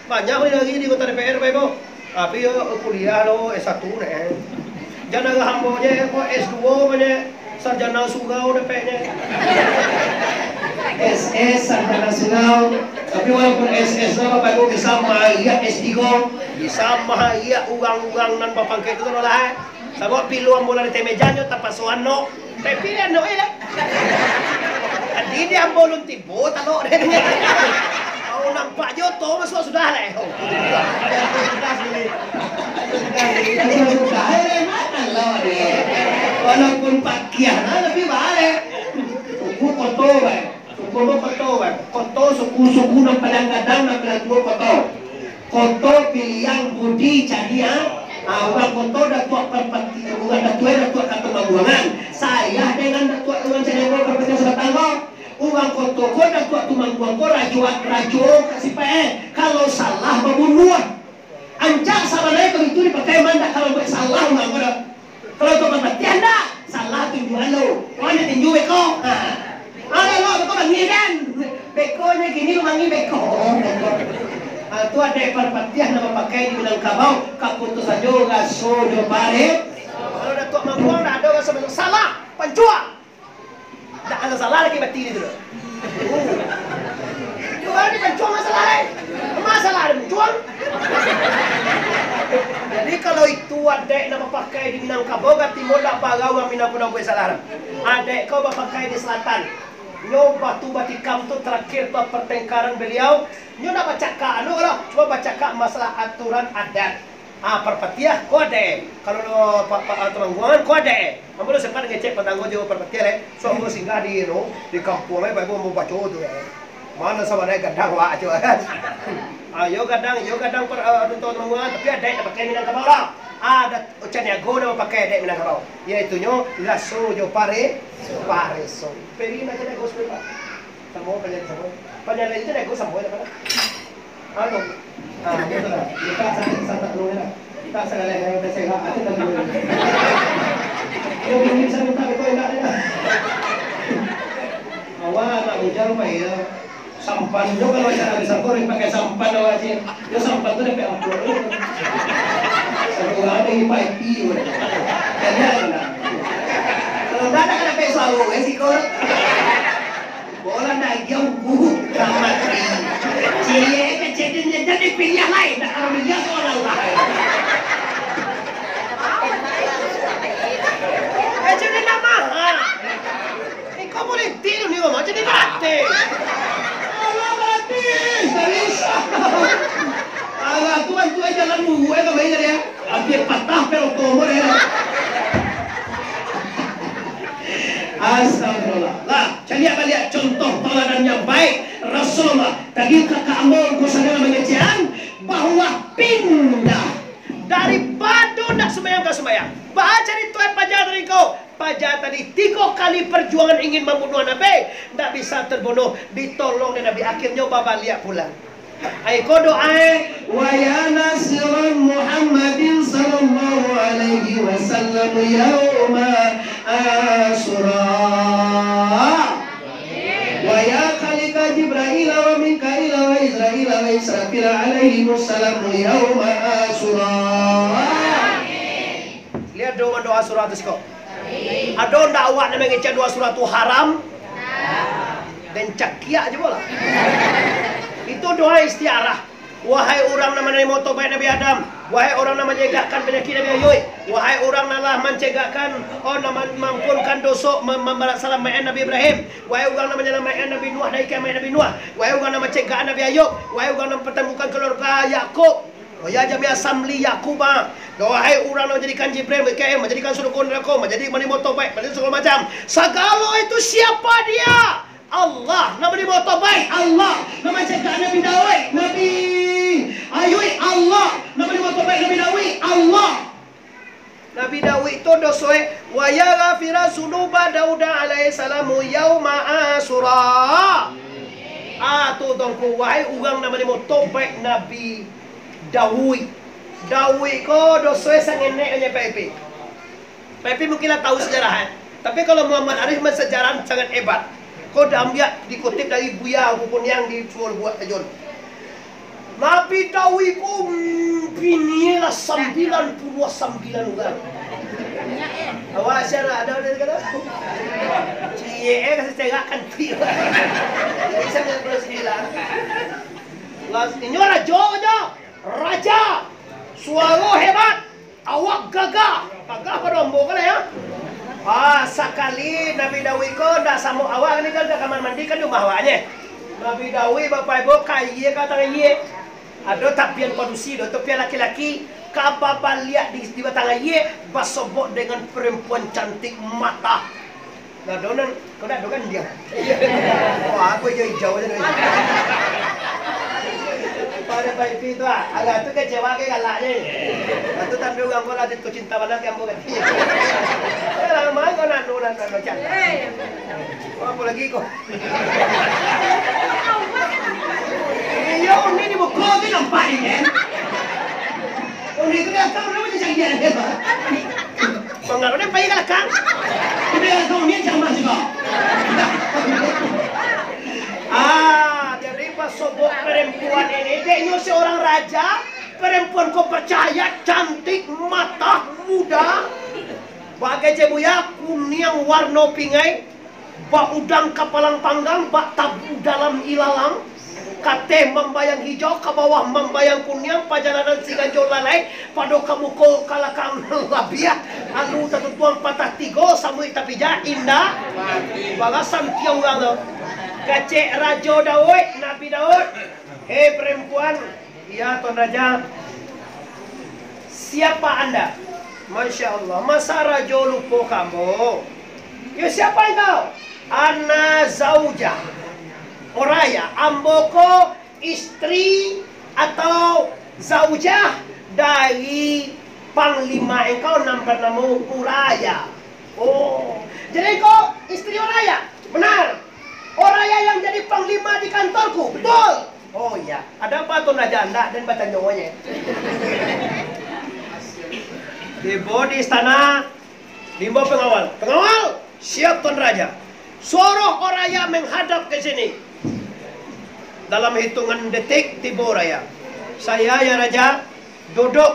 Banyak wali nagari di anggota D P R, Bapak Ibu. Tapi yo kuliah lo S satu neh. Jan agak ambo je, ko S dua banyak. Sarjana surau dapeknyo. S S sarjana surau. Tapi walaupun S S tu, Bapak Ibu, bisa maariak S tiga. Bisa maariak urang-urang nan bapangkek tu lah, eh. Sabab pilu ambo lah di temejanyo tapasoan no. Tapi dia no, eh, lah. Tadi dia ambo lun tibo, talok dia. Kau nampak jo, to masuk sudah lah, eh. Sudah, eh, mana lo dia. Walaupun pakiah lah, lebih baik. Suku Koto, eh. Suku tu Koto, eh. Koto, suku-suku nan paling gadang, nan paling tuo Koto. Koto Piliang Budi Cadiak, ah, urang Koto Datuak Parpati-, urang Datuak, eh, Datuak Katumangguangan. Sayah dengan Datuak urang Cadiak ko Parpatiah Sabatang ko. Urang Koto ko Datuak Tumangguang ko rajo, rajo ka sipaik, eh. Kalau salah babunuah. Ancak sabananyo kalau itu dipakai mandak kalau buek salah urang ko dah. Kalau tu Parpatiah ndak, salah tunjuakan lo. Wah, nyo tinju beko. Ha. Alah lo, beko bangih kan. Bekonyo kini lo bangih beko. Beko. Ha, tu adaik Parpatiah nan bapakai di Minangkabau, kaputusan jo raso jo pare. Kalau Datuak Mambuang ndak ado raso beko. Salah, pancuang. Ndak ado salah lagi mati di tu. Cuma di pancuang masalah lain. Masalah ada pancuang. Jadi kalau itu adaik nan bapakai di Minangkabau, ka Timur, ndak bara urang Minang ko nan buek salah. Adaik ko bapakai di Selatan. Nyo batu batikam tu terakhir tu pertengkaran beliau. Nyo ndak bacakak anu lah, cuma bacakak masalah aturan adat. Ah, Parpatiah, ko adaik. Kalau lo pa-, pa-, ah, Tumangguangan, ko adaik. Ambo lo sempat ngecek patanggo jo Parpatiah, leh. So, ambo singgah di, no, di kampuang, leh, ambo, ambo baco tu, eh. Mano sabananyo gadang, wak, cubo, kan. Ah, yo gadang, yo gadang par-, ah, Tumangguangan, tapi adaik ndak pakai Minangkabau lah. Adat Caniago ndak pakai adaik Minangkabau. Yaitunyo, raso jo pare-, pareso. Peri nak Caniago sebentar. Samo, panjang samo. Panjang itu Caniago samo, ya, kan? Anu. Ah, gitu lah. Kita sangat, sangat dulu lah. Kita segala yang kita sehat, aja tadi dulu. Yo, mungkin saya minta betul enggak dia. Awak anak bujang, Pak, ya. Sampan juga kalau acara besar, kau pakai sampan awak aja. Yo, sampan tu dapek amplop tu. Satu orang ada yang pakai pi, udah. Jadi, ada lah. Kalau ndak ada, kan dapek suara, eh, sikor. Bola nak agiah uku, kamati. Ciek kecek dia, jadi pilihan lain, nak kalau dia soal Allah. Eh, jadi nama, ha. Iko politik tu ni, Mama, jadi berarti. Allah berarti, tak bisa. Allah, Tuhan, Tuhan, jangan buat kami tadi, ya. Hampir patah, pero komo, ya. Astagfirullah. Lah, caliak baliak contoh tauladan yang baik Rasulullah. Tadi kakak ambo, ko sadang mangecek, bahwa pindah daripado ndak sumbayang ka sumbayang. Baa carito paja tadi ko? Paja tadi tigo kali perjuangan ingin mambunuah Nabi, ndak bisa terbunuh, ditolong dek Nabi, akhirnyo babaliak pulang. Ai ko doa, eh. Wa ya nasiran Muhammadin sallallahu alaihi wasallam yauma Asyura. Wa ya khaliqa Jibrail wa Mikail wa Israil wa Israfil alaihi wassalam yauma Asyura. Lihat doa, doa Asyura tu siko. Ado ndak awak nan mangecek doa Asyura tu haram? Den cakiak je bola. Itu doa istiarah. Wahai urang nan manarimo tobaik Nabi Adam, wahai urang nan manyegakkan panyakik Nabi Ayub, wahai urang nan lah mancegakkan, oh, nan man-, maampunkan doso, mem-, mambalas salam mayat Nabi Ibrahim, wahai urang nan manyalamaikkan Nabi Nuh dari kiamaik Nabi Nuh, wahai urang nan mancegakkan Nabi Ayub, wahai urang nan pertemukan keluarga Yakub, wahai jamiah samli Yakub, ah, wahai urang nan manjadikan Jibril, Mikail, manjadikan surga neraka, manjadi manarimo tobaik, manjadi segala macam, sagalo itu siapa dia? Allah, nan manarimo tobaik, Allah, nan mancegak Nabi Daud, Nabi Ayub, Allah, nan manarimo tobaik Nabi Daud, Allah. Nabi Daud tu doso, eh, wa ya ghafira dzunuba Dauda alaihi salamu yauma Asyura. Ah, tu Tuangku, wahai urang nan manimo tobaik Nabi Daud. Daud ko dosoe sangenek nyo, Pak Epi. Pak Epi mungkin lah tahu sejarah, eh. Tapi kalau Muhammad Arif mah sejarah sangat hebat. Ko diambiak, dikutip dari Buya Abu Kuniang di Sumur Buak Tajun. Nabi Daud ko, mm, bini lah sambilan puluah sambilan urang. Awak sia nak ado dari kata? Ciek, eh, kasih cerak kan. Bisa main puluah sambilan. Lah, inyo rajo ajo. Raja. Suaro hebat. Awak gagah. Gagah pado ambo kan, ya? Ah, sakali Nabi Daud ko ndak samo awak ni kan, ka kamar mandi kan di rumah awaknyo. Nabi Daud, Bapak Ibu, ka aia ka batang aia. Ado tapian padusi do, tapian laki-laki, ka babaliak di, di batang aia, basobok dengan perempuan cantik mata. Nah, do nan, kau dak do kan dia? Oh, aku hijau-hijau aja nih. Pada Pak Ipi tu, ah, agak tu kecewa ke galak je. Nah, tu tapi urang kau lah tu cinta bana ke ambo kan. Ya, lama kau nak, nak, nak, nak, nak, nak. Apa lagi kau? Iyo, undi di muko tu nampak ni, kan? Undi tu dah tahu nama dia cari dia. Pengaruh dia pai ka lakang. Undi dah tahu ni jaman juga. Ah, jadi pasobok perempuan ini, dia ini seorang raja, perempuan kau percaya, cantik, mata, muda, bagai cebuya, kuniang warno pingai, bak udang kapalang panggang, bak tabu dalam ilalang, kateh mambayang hijau, ka bawah mambayang kuniang, pajalanan siganjo lalai, pado ka muko ka lakang labiah, alu tatutuang patah tigo, samuik tapijak indak, balasan tiang urang tu. Kecek Rajo Daud, Nabi Daud, hei perempuan, iya, Tuan Raja. Siapa Anda? Masya Allah, masa Rajo lupo ka ambo? Yo, siapa engkau? Ana zaujah. Oraya, ambo ko istri atau zaujah dari panglima engkau nan banamo Uraya. Oh, jadi engkau istri Oraya? Benar. Oraya yang jadi panglima di kantorku? Betul. Oh iya, ada apa Tuan Raja? Ndak, den batanyo aja. Tibo di istana, diimbau pengawal. Pengawal, siap Tuan Raja. Suruh Oraya menghadap ke sini. Dalam hitungan detik, tibo Oraya. Saya, ya Raja, duduk.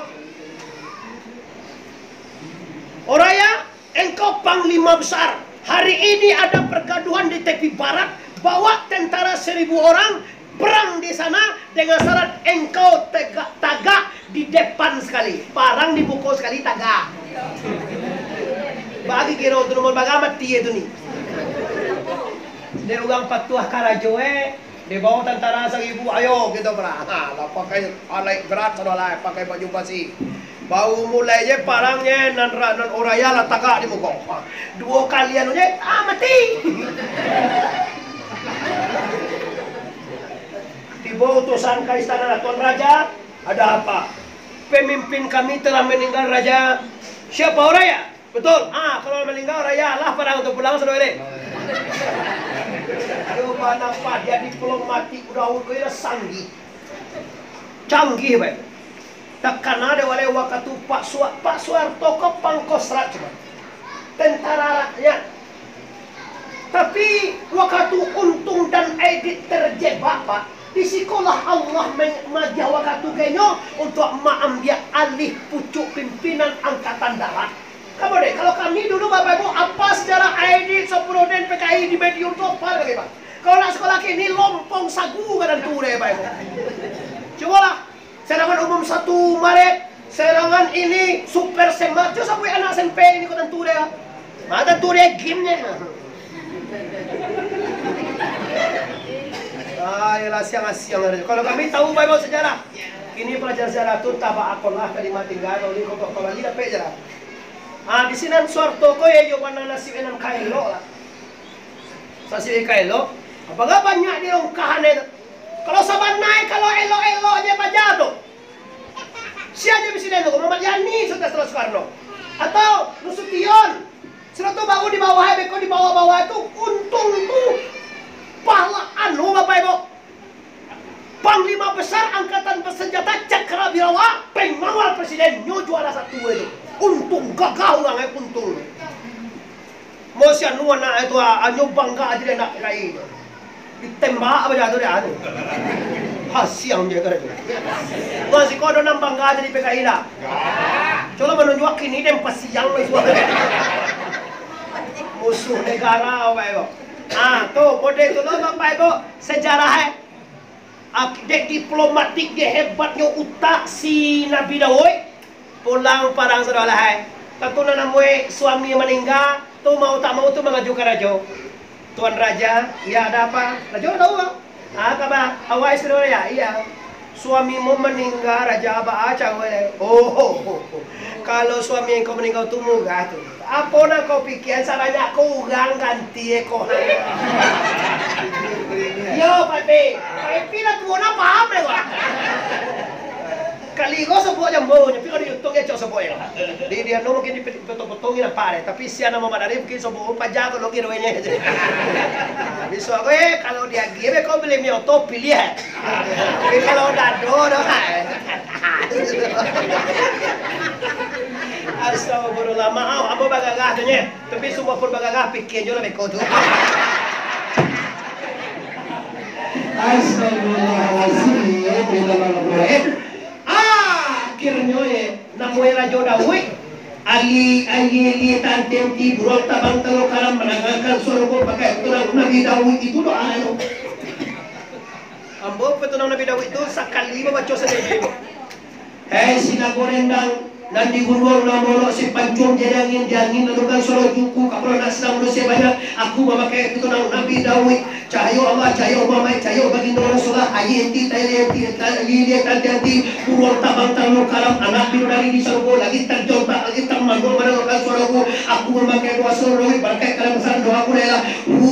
Oraya, engkau panglima besar. Hari ini ada pergaduhan di tepi barat. Bawa tentara seribu orang, perang di sana dengan syarat engkau tegak, tagak di depan sekali. Parang di muko sekali, tagak. Bagi kiro tu nomor baga mati itu ni. Dia orang patuah karajo, eh. Dibawa tentara saribu, ayo kita perang. Ha, lah pakai alat berat sudah lah, pakai baju basi. Baru mulai je parangnyo, nan ra-, nan Oraya lah tagak di muko. Ha, duo kali anu je, ah, mati. Tibo utusan ka istana, Tuan Raja, ada apa? Pemimpin kami telah meninggal, Raja. Siapa, Oraya? Betul. Ah, kalau meninggal, Oraya, lah parang tu pulang sudah ni. Aduh, mana padiah diplomatik Daud ko, iyo sanggih. Canggih bae. Takana dek wale wakatu Pak Suwa-, Pak Suharto ko pangkostrat cuma. Tentara rakyat. Tapi wakatu Untung dan Aidit terjebak, Pak, di sikolah Allah men-, maagiah wakatu ka inyo untuak maambiak alih pucuk pimpinan angkatan darat. Kamu deh, kalau kami dulu, Bapak Ibu, apa sejarah Aidit, Sopurudin, P K I di Madiun tu, apa lagi, Pak? Kalau nak sekolah kini, lompong sagu ka tantu deh, Bapak Ibu. Cubolah, serangan umum satu Maret, serangan ini, super semat, tu sampai anak S M P ini ko tantu deh. Nah, tantu deh game-nyo. Ah, iyalah, siang-siang aja. Kalau kami tahu, Bapak Ibu, sejarah. Kini pelajaran sejarah tu tabak akolah, kalimat tinggal, kalau ni kau, kau lagi dapek je lah. Ah, di sinan Suharto ko, eh, yo bana nasib nan ka elok lah. Nasib ka elok. Apakah banyak di longkahan itu? Kalau sabanai, kalau elok-elok je baja tu. Sia je presiden tu, Muhammad Yani, sudah setelah Soekarno. Atau Nasution. Sudah tu baru di bawah, beko di bawah-bawah tu, untung tu. Pahla anu, Bapak Ibu. Gagah urang, eh, kuntuang. Mo si anu anak itu, ah, anyo bangga jadi anak P K I. Ditembak aja tu dia, anu. Hasiang je kan. Masih kau ada nan bangga jadi P K I dah? Coba manunjuak kini deh, pasiang lah suara. Musuh negara, Bapak Ibu. Ah, tu, kode tu lo, Bapak Ibu, sejarah, eh. Ak-, dek diplomatik, dek hebatnyo utak si Nabi Daud, pulang parang sudah lah, hai. Tantu nan namuai suami maningga, tu mau tak mau tu mangajukan rajo. "Tuan Raja, ya ada apa?" Rajo tahu, ah. "Ah, kaba, awak isteri ya?" "Iya." "Suamimu maningga, Raja, baa caro?" "Oh, kalau suami engkau maningga tu murah tu." "Apo nan kau pikia, sabanyak ko urang ganti ko, ha?" Yo, Pak Pi. Pak Pi lah tuo, nah paham deh, Pak. Kali ko sobok jambo, tapi kalau di YouTube ya cok sobok ya. Di, di anu mungkin dipotong-potong ni nampak deh, tapi sia namo Madari mungkin sobok paja ko logi doanya. Nah, bisuak ko, eh, kalau diagiah, eh, kau beli mi oto, pilih, eh. Tapi kalau dado doh, eh. Astagfirullah, maaf, ambo bagagah tu, nye. Tapi sumua pun bagagah, pikia jo lah beko tu. Astagfirullahalazim, ya Allah. Akhirnyo, ye, namuai Rajo Daud, ali, ali, ali, tanti-anti, buruang tabang talo kalam, mandangakan suaro ko pakai tunang Nabi Daud itu doa tu. Ambo petunang Nabi Daud itu sakali babaco sadai. Hei, si nago rendang, nan di gunuang nan molok si pancuang jadi angin, di angin lalukan suaro juku, kapalo nak sadang manusia banyak, aku mamakai petunang Nabi Daud, cahayo Allah, cahayo Muhammad, cahayo baginda Rasulullah, ayi enti, tayi enti, tayi enti, tanti enti, buruang tabang talo kalam, anak bidadari di sarugo, lagi tarjontak, lagi tarmango mandangakan suaro ku, aku mamakai doa suaro Daud, barakai kalam basaran doa ku lah, hu,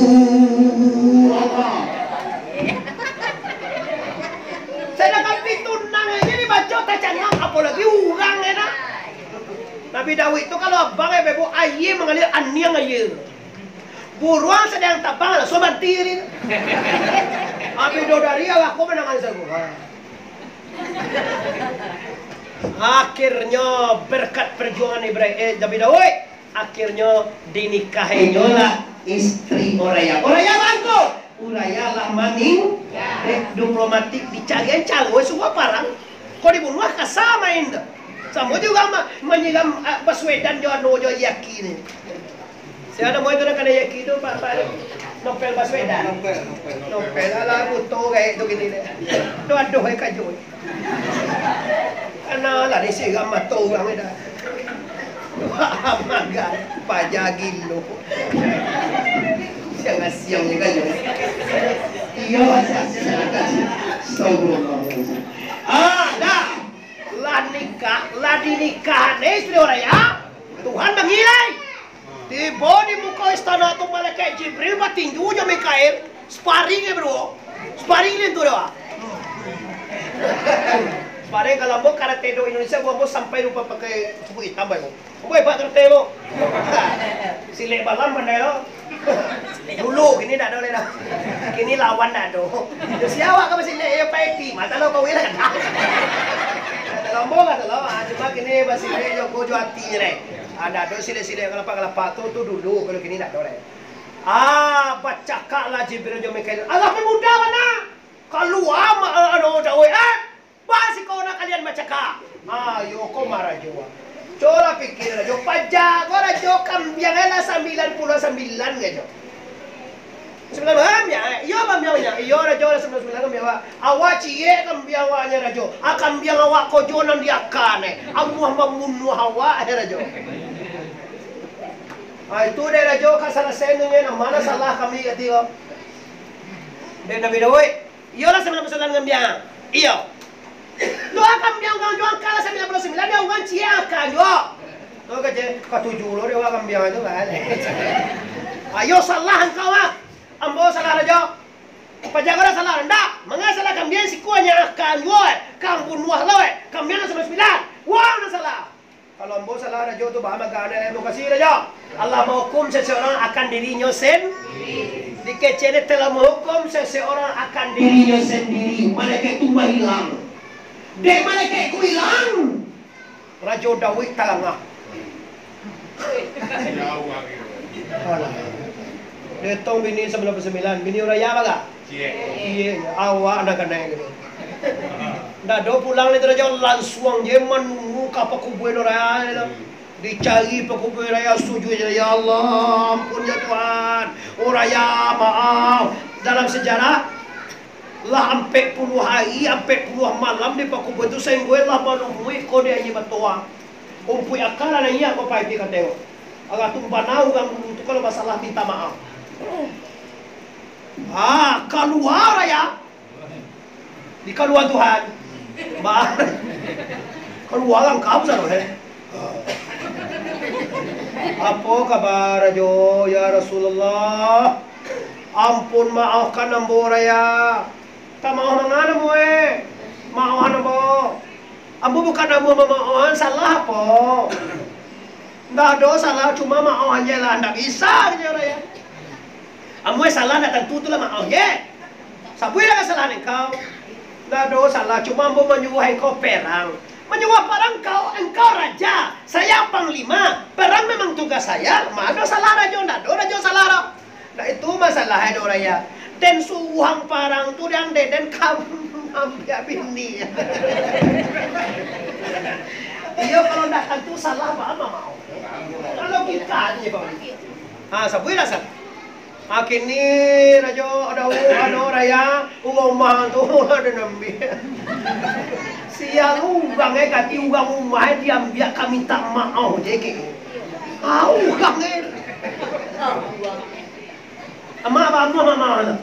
Allah. Sadangkan pitunang aja dibaco tacangang, apolagi urang, ya, nah. Nabi Daud tu kalau abang, ya, bebo, aia mangalia aniang aia. Buruang sadang tabang, langsung mati tadi. Abih doh dari awak ko manangan sarugo. Akhirnyo, berkat perjuangan Ibrahim, eh, Nabi Daud, akhirnyo dinikahinyo lah istri Uraya. Uraya bangko. Uraya lah maning-, dek diplomatik dicarian caro suruah parang. Kok dibunuah kasa main tu. Samo juga ma-, manyiram, ah, Baswedan jo anu jo Yaki ni. Sia namo itu nan kanai Yaki tu, Pak, Pak, Novel Baswedan. Novel, Novel. Novel, alah, buto gaek tu kini deh. Tu aduh, ai kajo. Kana lah disiram mato urang ni dah. Wah, magang paja gilo. Siang-siang ni kan, yo. Iyo, siang-siang kan. Astagfirullahaladzim. Ah, dah. Lah nikah, lah dinikah ni istri Uraya. Tuhan mangilai. Tibo di muko istana tu, malaikat Jibril batinju jo Mikail, sparring je baduo. Sparring lintu doh. Sparring kalau ambo karate do Indonesia, ambo sampai lupa pakai sabuk itam, bai. Ambo hebat karate, ambo. Silek balam pandai lo. Dulu, kini ndak ado lai doh. Kini lawan ndak ado. Sia awak ka basilek, yo paiti, mata lo kau lah. Kalau ambo lah, kalau, ah, cuma kini basilek jo ko jo ati je lai. Ah, ndak ado silek-silek kalapa-kalapa tu, tu dulu, kalau kini ndak ado lai. Ah, bacakak lah Jibril jo Mikail. Alah, pemuda bana. Kalua ma-, anu, Daud, eh. Ba siko nak kalian bacakak. Ayo, ko marajo. Colah pikir, Rajo. Paja ko, Rajo, kambiang lah sambilan puluah sambilan, Rajo. Sambilan, bam, yo, iyo, bam, yo, yo. Iyo, Rajo, lah sambilan puluah sambilan kambiang awak. Awak ciek kambiang awaknyo, Rajo. Ah, kambiang awak ko jo nan diakan, eh. Amuah mambunuah awak, eh, Rajo. Ah, itu deh, Rajo, ka salasai tu, nyo. Nan ma salah kami kati ko? Dek Nabi Daud. Iyolah, sambilan puluah sambilan kambiang. Iyo. Lo kambiang urang juo angka lah sambilan puluah sambilan, urang ciek angka juo. Tu kaje, katuju lo dek urang kambiang tu kan. Ayo, salah angkau, ah. Ambo salah, Rajo. Paja ko ndak salah, ndak. Manga salah kambiang, siko nyo angka juo, eh. Kang bunuah lo, eh. Kambiang sambilan puluah sambilan. Wah, nan salah. Kalau ambo salah, Rajo, tu baa mangganyo, ambo kasih, Rajo. Allah mahukum seseorang akan dirinyo sen-, dikecek, telah mahukum seseorang akan dirinyo sendiri. Malaikat tu manghilang. Dek malaikat ko hilang, Rajo Daud talangah. Alah. Detong bini sambilan puluah sambilan, bini urang kaya bagai. Ciek. Iyo, awak nan kanai gitu. Ndak ado pulang lai tu, Rajo, lansuang je manunggu ka pakuburan urang kaya tu. Dicari pakuburan urang kaya, sujud je, "Ya Allah, ampun ya Tuhan. Urang kaya, maaf." Dalam sejarah, lah ampek puluah hari, ampek puluah malam di pakuburan tu, sainggo lah malumuik ko di aia batoa. Umpuik aka lah naiak ko pai pi ka tengok. Agak tu bana urang dulu tu kalau basalah minta maaf. Ah, kalua urang kaya. Dikalua Tuhan. Ba-, kalua urang kau sana, eh. Apo kaba, Rajo, ya Rasulullah? Ampun, maafkan ambo, urang kaya. Tamaoh mangan ambo, eh. Maohan ambo. Ambo bukan ambo mamaohan, salah apo? Ndak ado salah, cuma maohan je lah, ndak bisa, kecek urang kaya. Ambo salah, ndak tantu tu lah maoh je. Sabuiklah kasalahan engkau. Ndak ado salah, cuma ambo manyuruah engkau perang. Manyuruah perang engkau, engkau raja, saya panglima. Perang memang tugas saya, ma ado salah rajo, ndak ado rajo salah doh. Nah, itu masalah ado urang kaya. Den suruah parang tu, den, den, den ka ambiak bini. Iyo, kalau ndak tantu salah, baa mamaoh? Kalau kita ni, Pak. Ha, sabuiklah, San. Ha, kini, Rajo, ado, ado urang kaya, urang rumah tu, ado nan ambiak. Sia urang, eh, kati urang rumah, eh, diambiak ka minta maoh je, kini. Ah, urang, eh. Amak, amak, amak, amak, amak.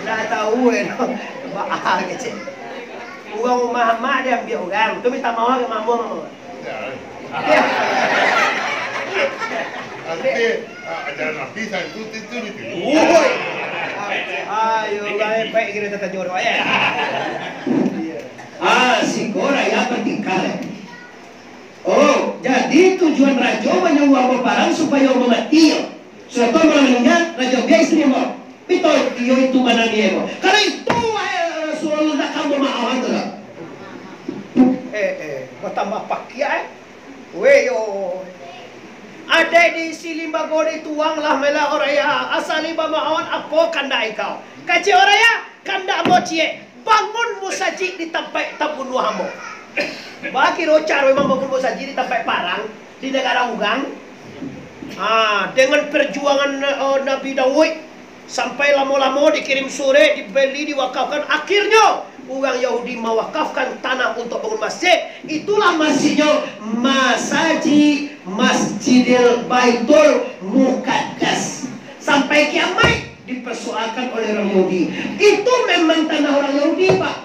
Ndak tahu, eh, no. Baa kecek. Urang rumah amak diambiak urang. Tu minta maoh ka mamak, mamak. Ya. Tapi, ah, ajaran Nabi saat itu, itu, itu, itu. Woi. Ayo, baik, baik, kita tanya orang, ya. Iya. Ah, siko urang kaya batingkah, eh. Oh, jadi tujuan rajo manyuruah baparang supayo ambo mati, yo. Sudah tu ambo lah maningga, rajo ambiak istri ambo. Bito, iyo itu bana niyo ambo. Kalau itu, wahai Rasulullah, ndak ka ambo maohan tu lah. Eh, eh, batambah pakiak, eh. Weh, yo. Adaik diisi limbago dituang lah, malah urang kaya. Asa limbago maohan, apo kandak engkau? Kecek urang kaya. Kandak ambo ciek, bangun musajik di tampaik tabunuah ambo. Baa kiro caro imam bangun musajik di tampaik parang, di nagara urang? Ah, dengan perjuangan, eh, Nabi Daud, sampai lamo-lamo dikirim surek, dibali, diwakafkan. Akhirnyo, urang Yahudi mawakafkan tanah untuk bangun masjid. Itulah masjidnyo, masajik Masjidil Baitul Muqaddas. Sampai kiamaik, dipersoalkan oleh urang Yahudi. Itu memang tanah urang Yahudi, Pak.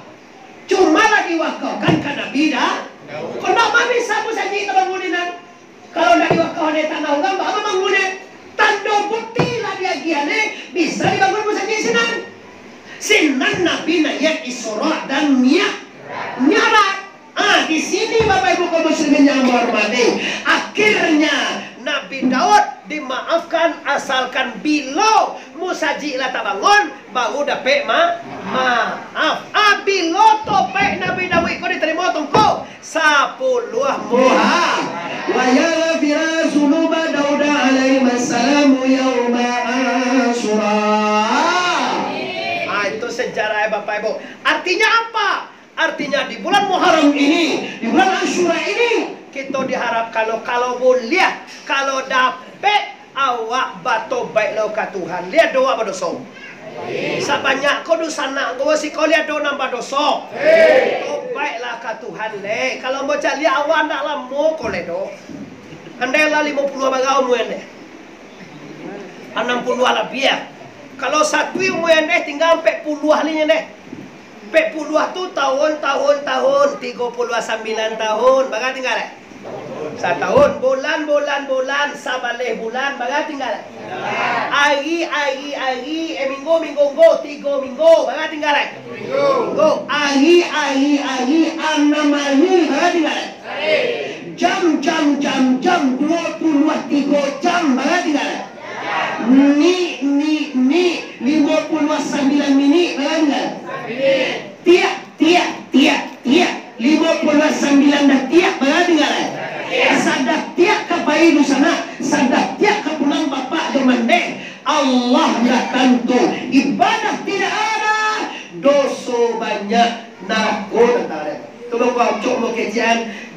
Cuma lah diwakafkan ka Nabi Da-, kok ndak mah bisa musajik tabangun inan? Kalau ndak diwakafkan di tanah urang, baa mambangun, eh? Tando bukti lah diagiahan, eh, bisa dibangun musajik sinan. Sinan Nabi naiak Isra dan Mia-, Mi'raj. Ah, di sini, Bapak Ibu kaum muslimin yang ambo hormati, akhirnya Nabi Daud dimaafkan asalkan bilo musajik lah tabangun, baru dapek ma-, maaf. Ah, bilo tobaik Nabi Daud ko ditarimo, Tungku? Sapuluah muha. Wa yaghfira dzunuba Dauda alaihi salam yauma Asyura. Ah, itu sejarah, ya, Bapak Ibu. Artinya apa? Artinya, di bulan Muharram ini, di bulan Asyura ini, kito diharapkan lo, kalau buliah, kalau dapek, awak batobaik lo ka Tuhan. Liek doh awak badoso. Sabanyak ko dunsanak ko, siko liek doh nan badoso. Tobaiklah ka Tuhan, leh. Kalau ambo caliak, awak ndak lamo ko leh doh. Andai lah limo puluah bara umua ndeh. Anam puluah labiah. Kalau satu umua ndeh, tingga ampek puluah lai ndeh. Ampek puluah tu tahun, tahun, tahun, tigo puluah sambilan tahun. Bara tingga lai? Satahun. Bulan, bulan, bulan, sabaleh bulan. Bara tingga lai? Ari, ari, ari, eh, minggu, minggu, minggu, tigo minggu. Bara tingga lai? Minggu. Ari, ari, ari, anam ari. Bara tingga lai? Jam, jam, jam, jam, duo puluah tigo jam, bara tingga lai? Minik, minik, minik, limo puluah sambilan minik, bara tingga lai? Tiak, tiak, tiak, tiak,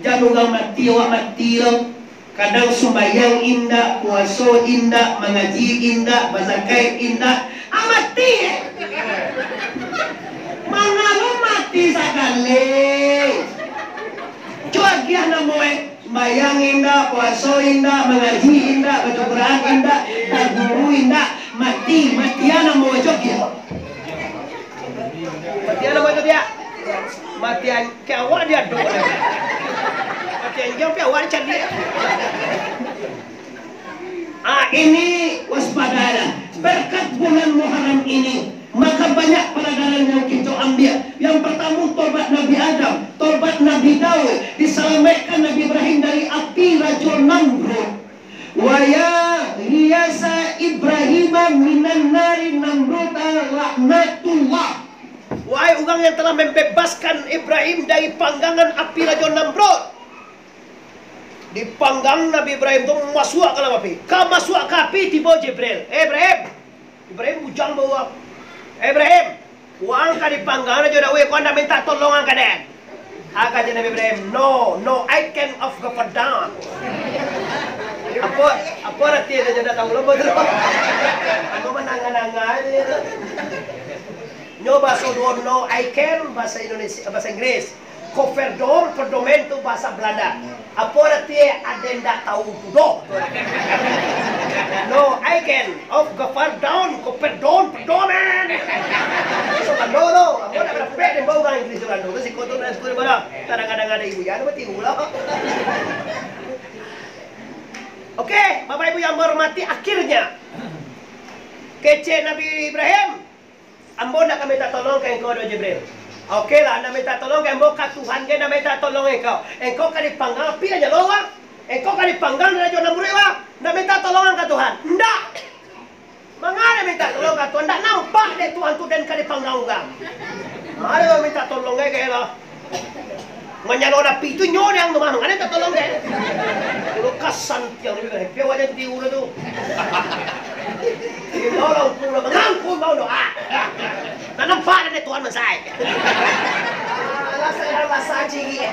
Jan urang mati, awak mati lo. Kadang sumbayang indak, puaso indak, mangaji indak, bazakaik indak. Ah, mati, eh. Manga lo mati sakali. Cubo agiah namo, eh. Sumbayang indak, puaso indak, mangaji indak, baca Quran indak, baguru indak. Mati, mati a namo, cubo agiah. Mati a namo, cubo agiah. Mati a Kek awak diadok. Pakai anjing, tapi awak dicaliak. Ah, ini waspadalah. Berkat bulan Muharram ini, maka banyak pelajaran yang kita ambil. Yang pertama, tobat Nabi Adam, tobat Nabi Daud, diselamatkan Nabi Ibrahim dari api Rajo Namrud. Wa ya ghiyasa Ibrahima minan nari Namruda laknatullah. Wahai urang yang telah membebaskan Ibrahim dari panggangan api Rajo Namrud. Dipanggang Nabi Ibrahim tu masuak ka dalam api. Ka masuak ka api, tibo Jibril. "Eh, Ibrahim!" Ibrahim bujang bawa. "Eh, Ibrahim! Waang ka dipanggang Rajo Daud, kok ndak mintak tolong ang ka den?" Aka Nabi Ibrahim, "No, no, I can of governor." Apo, apo arati tu, jan tahu lo, betul. Ambo mananga-nanga aja tu. Nyo baso duo, "No, I can," bahasa Indonesia, bahasa Inggris. Governor, pedoman tu bahasa Belanda. Apo arati, aden ndak tahu tu doh. "No, I can of governor, governor, pedoman." Bahasa Belanda tu. Ambo ndak berapek den bawa urang Inggris Belanda tu, siko tu, dan siko di mana. Kadang-kadang ado ibu ya, ado mati ulah. Oke, Bapak Ibu yang berhormati, akhirnya kecek Nabi Ibrahim, "Ambo ndak ka minta tolong ka engkau doh, Jibril." "Oke lah, ndak minta tolong ka ambo, ka Tuhan je ndak minta tolong engkau. Engkau ka dipanggang api Rajo Daud, engkau ka dipanggang Rajo Namrud, ndak minta tolong ka Tuhan." "Ndak." "Manga ndak minta tolong ka Tuhan? Ndak nampak dek Tuhan tu den ka dipanggang urang." Ado minta tolong, kayak, kayak lah. Manyalon api tu nyo dek ang tu mah, manga ndak minta tolong dek. Kalau kasan tiang ni, eh, piawak jan tiur tu. Imbau lah ungku lah, mangangku imbau doa. Ndak nampak dek Tuhan mansai. Alah, saya rasa ciri.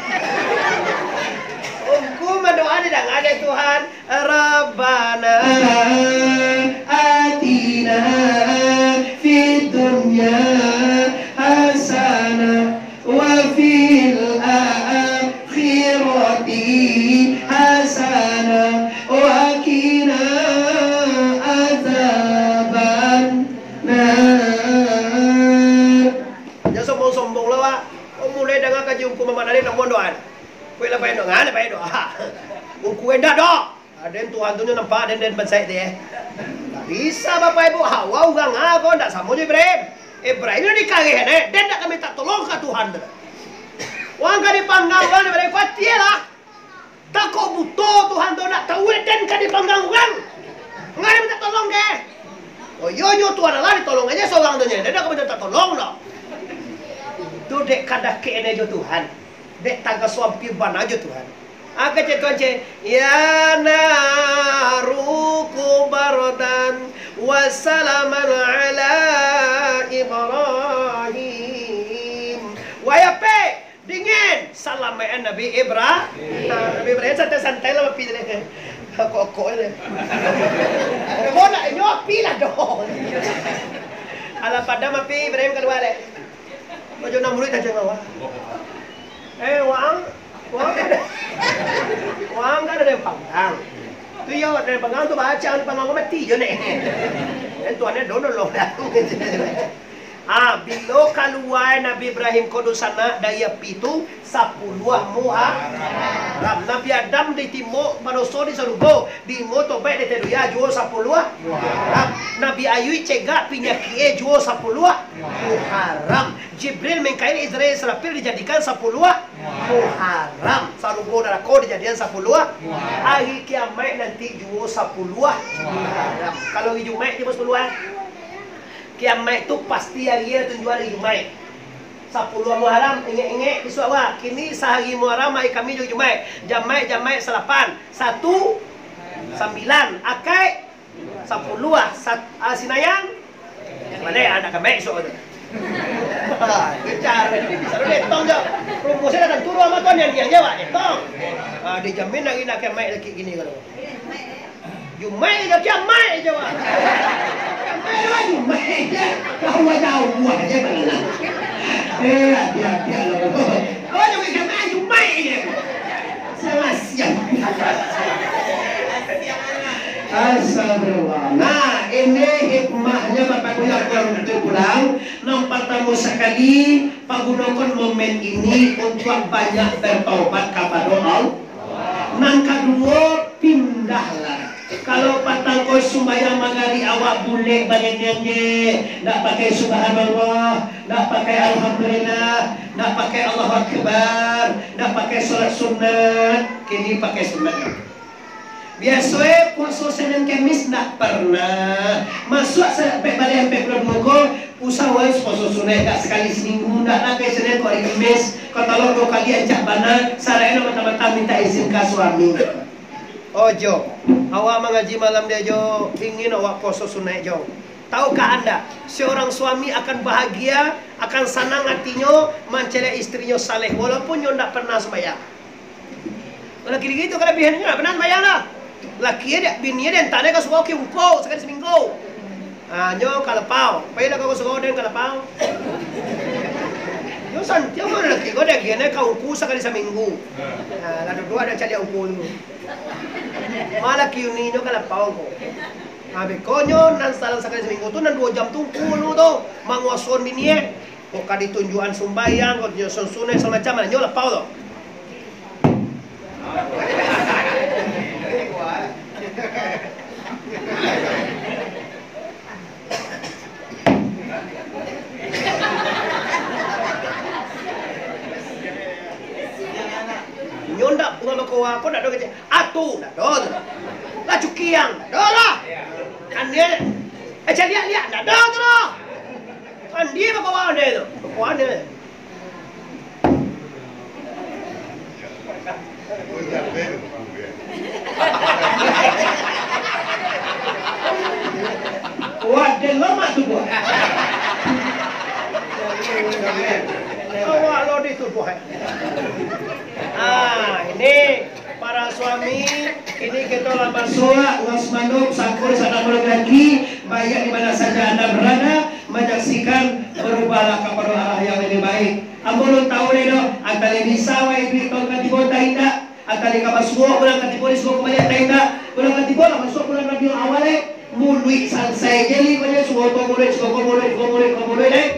Ungku mandoa didanga dek Tuhan. Rabbana atina fid dunya hasanah wa fil akhirati hasanah wa qina adzabannar. Jan sombong-sombong lah, Wak. Kok mulai danga kaji Ungku Mamak Dalin, nak mandoa. Kok lah payah doa, lah payah doa. Ungku indak doh. Aden Tuhan tu nyo nampak, aden, den bansaik tu, eh. Ndak bisa, Bapak Ibu. Hawa urang a ko, ndak samo jo Ibrahim. Ibrahim nyo dikareh, eh. Den ndak ka minta tolong ka Tuhan tu. Urang ka dipanggang urang, Ibrahim kuatia lah. Takok buto Tuhan tu, ndak tahu, eh, den ka dipanggang urang. Manga ndak minta tolong dek. Oh, iyo, nyo Tuhan Allah ditolong aja sorang tu nyo. Den ndak ka minta tolong doh. Tu dek kadakek ne jo Tuhan. Dek tagaso ampia bana jo Tuhan. Aka cek Tuhan cek, "Ya naru kuni bardan wa salaman ala Ibrahim." Wahai api, dingin, salamaik an Nabi Ibra-, Nabi Ibrahim santai-santai lah api tadi. Kok-kok aja. Kok nak inyo api lah doh. Alah padam api, Ibrahim kalua dek. Rajo Namrud tajang awak. Eh, waang, waang kan ado, waang kan ado nan panggang. Tu iyo, ado nan panggang tu baco, nan panggang ko mati jo neh. Eh, Tuhan neh dono lo dah. Ah, bilo kalua Nabi Ibrahim ko dunsanak dari api tu, sapuluah Muharram. Nabi Adam ditimbok badoso di sarugo, diingo tobaik di ateh dunia juo sapuluah Muharram. Nabi Ayub cegak panyakik e juo sapuluah Muharram. Jibril, Mikail, Izrail, Israfil dijadikan sapuluah Muharram. Sarugo narako dijadikan sapuluah. Hari kiamaik nanti juo sapuluah Muharram. Kalau hari Jumaik tibo sapuluah. Kiamaik tu pasti hari e tunjuak hari Jumaik. Sapuluah Muharram, ingek-ingek di suara. Kini sahari Muharram, hari Kamis jo Jumaik. Jamaik, jamaik salapan. Satu, sambilan. Akaik, sapuluah. Sat-, ah, Sinayang, baliak, ah, nak kambek esok tu. Ha, kejar. Selalu dia tong je. Rumusnyo lah tantu, rumah tu nian-nian je awak je, tong. Ah, dijamin hari nak kiamaik laki kini kalau. Jumaik je, kiamaik je, wak. Kiamaik lah, Jumaik je. Jauah-jauah je, bang. Eh, hati-hati lah. Oh, Jumaik, kiamaik, Jumaik je. Salah siap. Astagfirullah. Nah, ini hikmahnyo, Bapak Ibu yang pulang. Nan partamo sakali, pagunokan momen ini untuak banyak bertaubat kapado Allah. Nan kaduo, pindahlah. Kalau patang ko sumbayang Magarib awak bulek badan je, ndak pakai Subhanallah, ndak pakai Alhamdulillah, ndak pakai Allahu Akbar, ndak pakai salat sunat, kini pakai sunat. Biaso e puaso Senin Kemis ndak pernah. Masuak sa-, ampek baleh ampek puluah duo ko, usah wai puaso sunaik ndak sakali saminggu, ndak lah ka Senin ko hari Kemis, ka talok duo kali ancak bana, saraik e nak mantah-mantah minta izin ka suami. Ojo, awak mangaji malam dia jo, ingin awak puaso sunaik jo. Tahukah anda, seorang suami akan bahagia, akan sanang hatinyo mancaliak istrinyo saleh, walaupun nyo ndak pernah sumbayang. Laki-laki tu kalabihannyo ndak pernah sumbayang doh. Laki e, bini e diantanyo ka surau ka ungku sakali saminggu. Ah, nyo ka lapau, pailah ka surau den ka lapau. Nyo santiang mah laki ko diagiahnyo ka ungku sakali saminggu. Ah, lah duduak ado caliak ungku tu. Mah laki uni nyo ka lapau ko. Ah, beko nyo nan salang sakali saminggu tu, nan duo jam tu ungku anu tu, manguasoan bini e. Kok ka ditunjuakan sumbayang, kok ditunjuakan sunaik, samacam, nyo lapau tu. Nyo ndak, urang bakoa ko ndak ado kecek. Atu, ndak ado tu. Lah cukiang, ndak ado lah. Kan dia, eh, caliak-liak, ndak ado tu lah. Kan dia bakoa dia tu. Bakoa dia. Wah, dia lemak tu, buah. Awak lo di tu, buah. Ah, ini para suami, ini kita lah masuak, uang semanduk, sakur, sadang laki, baik di mana saja anda berada, menyaksikan, berubahlah kepada arah yang lebih baik. Ambo alun tahu lai doh, antah lai bisa wai duit tahun ka tibo, antah indak, antah lai ka basuo bulan ka tibo, disuo ka baliak, antah indak, bulan ka tibo lah masuak bulan Rabiul Awal, eh. Muluik sansai je lai, banyak suo ko muluik, suo ko muluik, suo ko muluik, suo ko muluik, eh.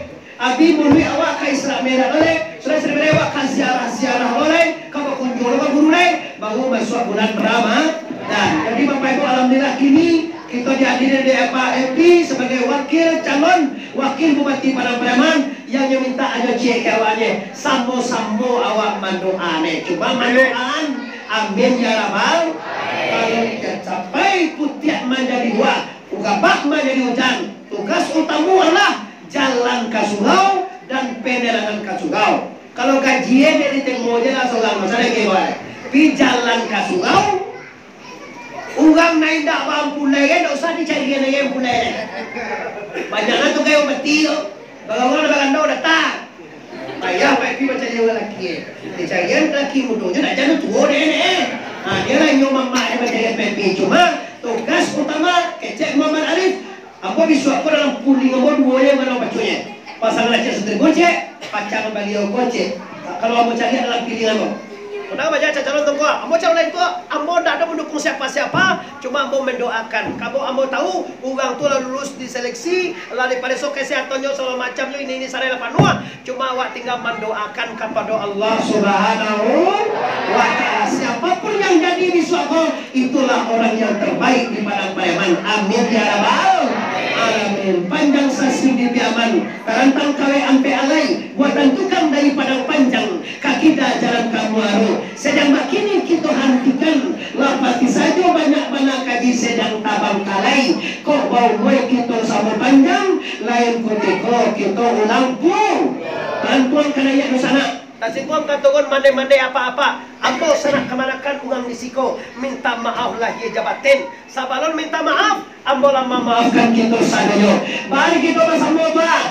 Abih muluik awak ka Isra Mi'raj, eh. Sudah Isra Mi'raj awak ka ziarah-ziarah, eh, ka bakunjung ka guru, eh. Baru masuak bulan Ramadan. Jadi, Bapak Ibu, alhamdulillah, kini kito dihadiri dek Pak Epi sabagai wakil, calon wakil Bupati Padang Pariaman, yang nyo mintak ajo ciek ka awaknyo, samo-samo awak mandoa neh. Cubo mandoaan, amin ya rabbal. Kalau dicapai putiak manjadi buah, ugabah manjadi ujan, tugas utamo adolah jalan ka surau dan penerangan ka surau. Kalau gaji e dek ditengok je lah surang, masa lagi buat. Pi jalan ka surau, urang nan indak baampulai, indak usah dicari nan ampulai. Banyak lah tu kayo mati tu. Barang-barang barandau datang. Payah Pak Epi mancari urang laki, eh. Dicarian laki mudo je, nak jano tuo dek, eh. Ha, dia lah inyo mamak dia mancari Pak Epi. Cuma, tugas utama, kecek Muhammad Arif, ambo bisuak ko dalam puling ambo duo je, mano pacunya. Pasangan aceh satribu, cek, pacang baliau ko, cek. Kalau ambo cari dalam piling ambo. Padahal banyak calon tu ko. Ambo calon lain tu, ambo ndak ada mendukung siapa-siapa, cuma ambo mendoakan. Kalau ambo tahu, urang tu lah lulus diseleksi, lah dipareso kesehatannyo, segala macamnyo, ini, ini, sarai lah panuah. Cuma awak tinggal mandoakan kapado Allah Subhanahu wa Ta'ala. Siapapun yang jadi bisuak ko, itulah orang yang terbaik di Padang Pariaman. Amin ya rabbal alamin. Panjang sasih di Piaman, tarantang kawek ampek alai, buatan tukang dari Padang Panjang, ka kida jalan ka Muaro. Sadang bakini kito hantikan, lah pasti sajo banyak bana kaji sadang tabangkalai. Kok baumua kito samo panjang, lain kutiko kito ulang pu-, bantuan ka naiak dunsanak. Tasingguang ka turun mandeh-mandeh apak-apak. Ambo sanak kamanakan urang di siko. Minta maaf lahia jo batin. Sabalun minta maaf, ambo lah mamaafkan kito sadonyo. Mari kito basamo, Pak.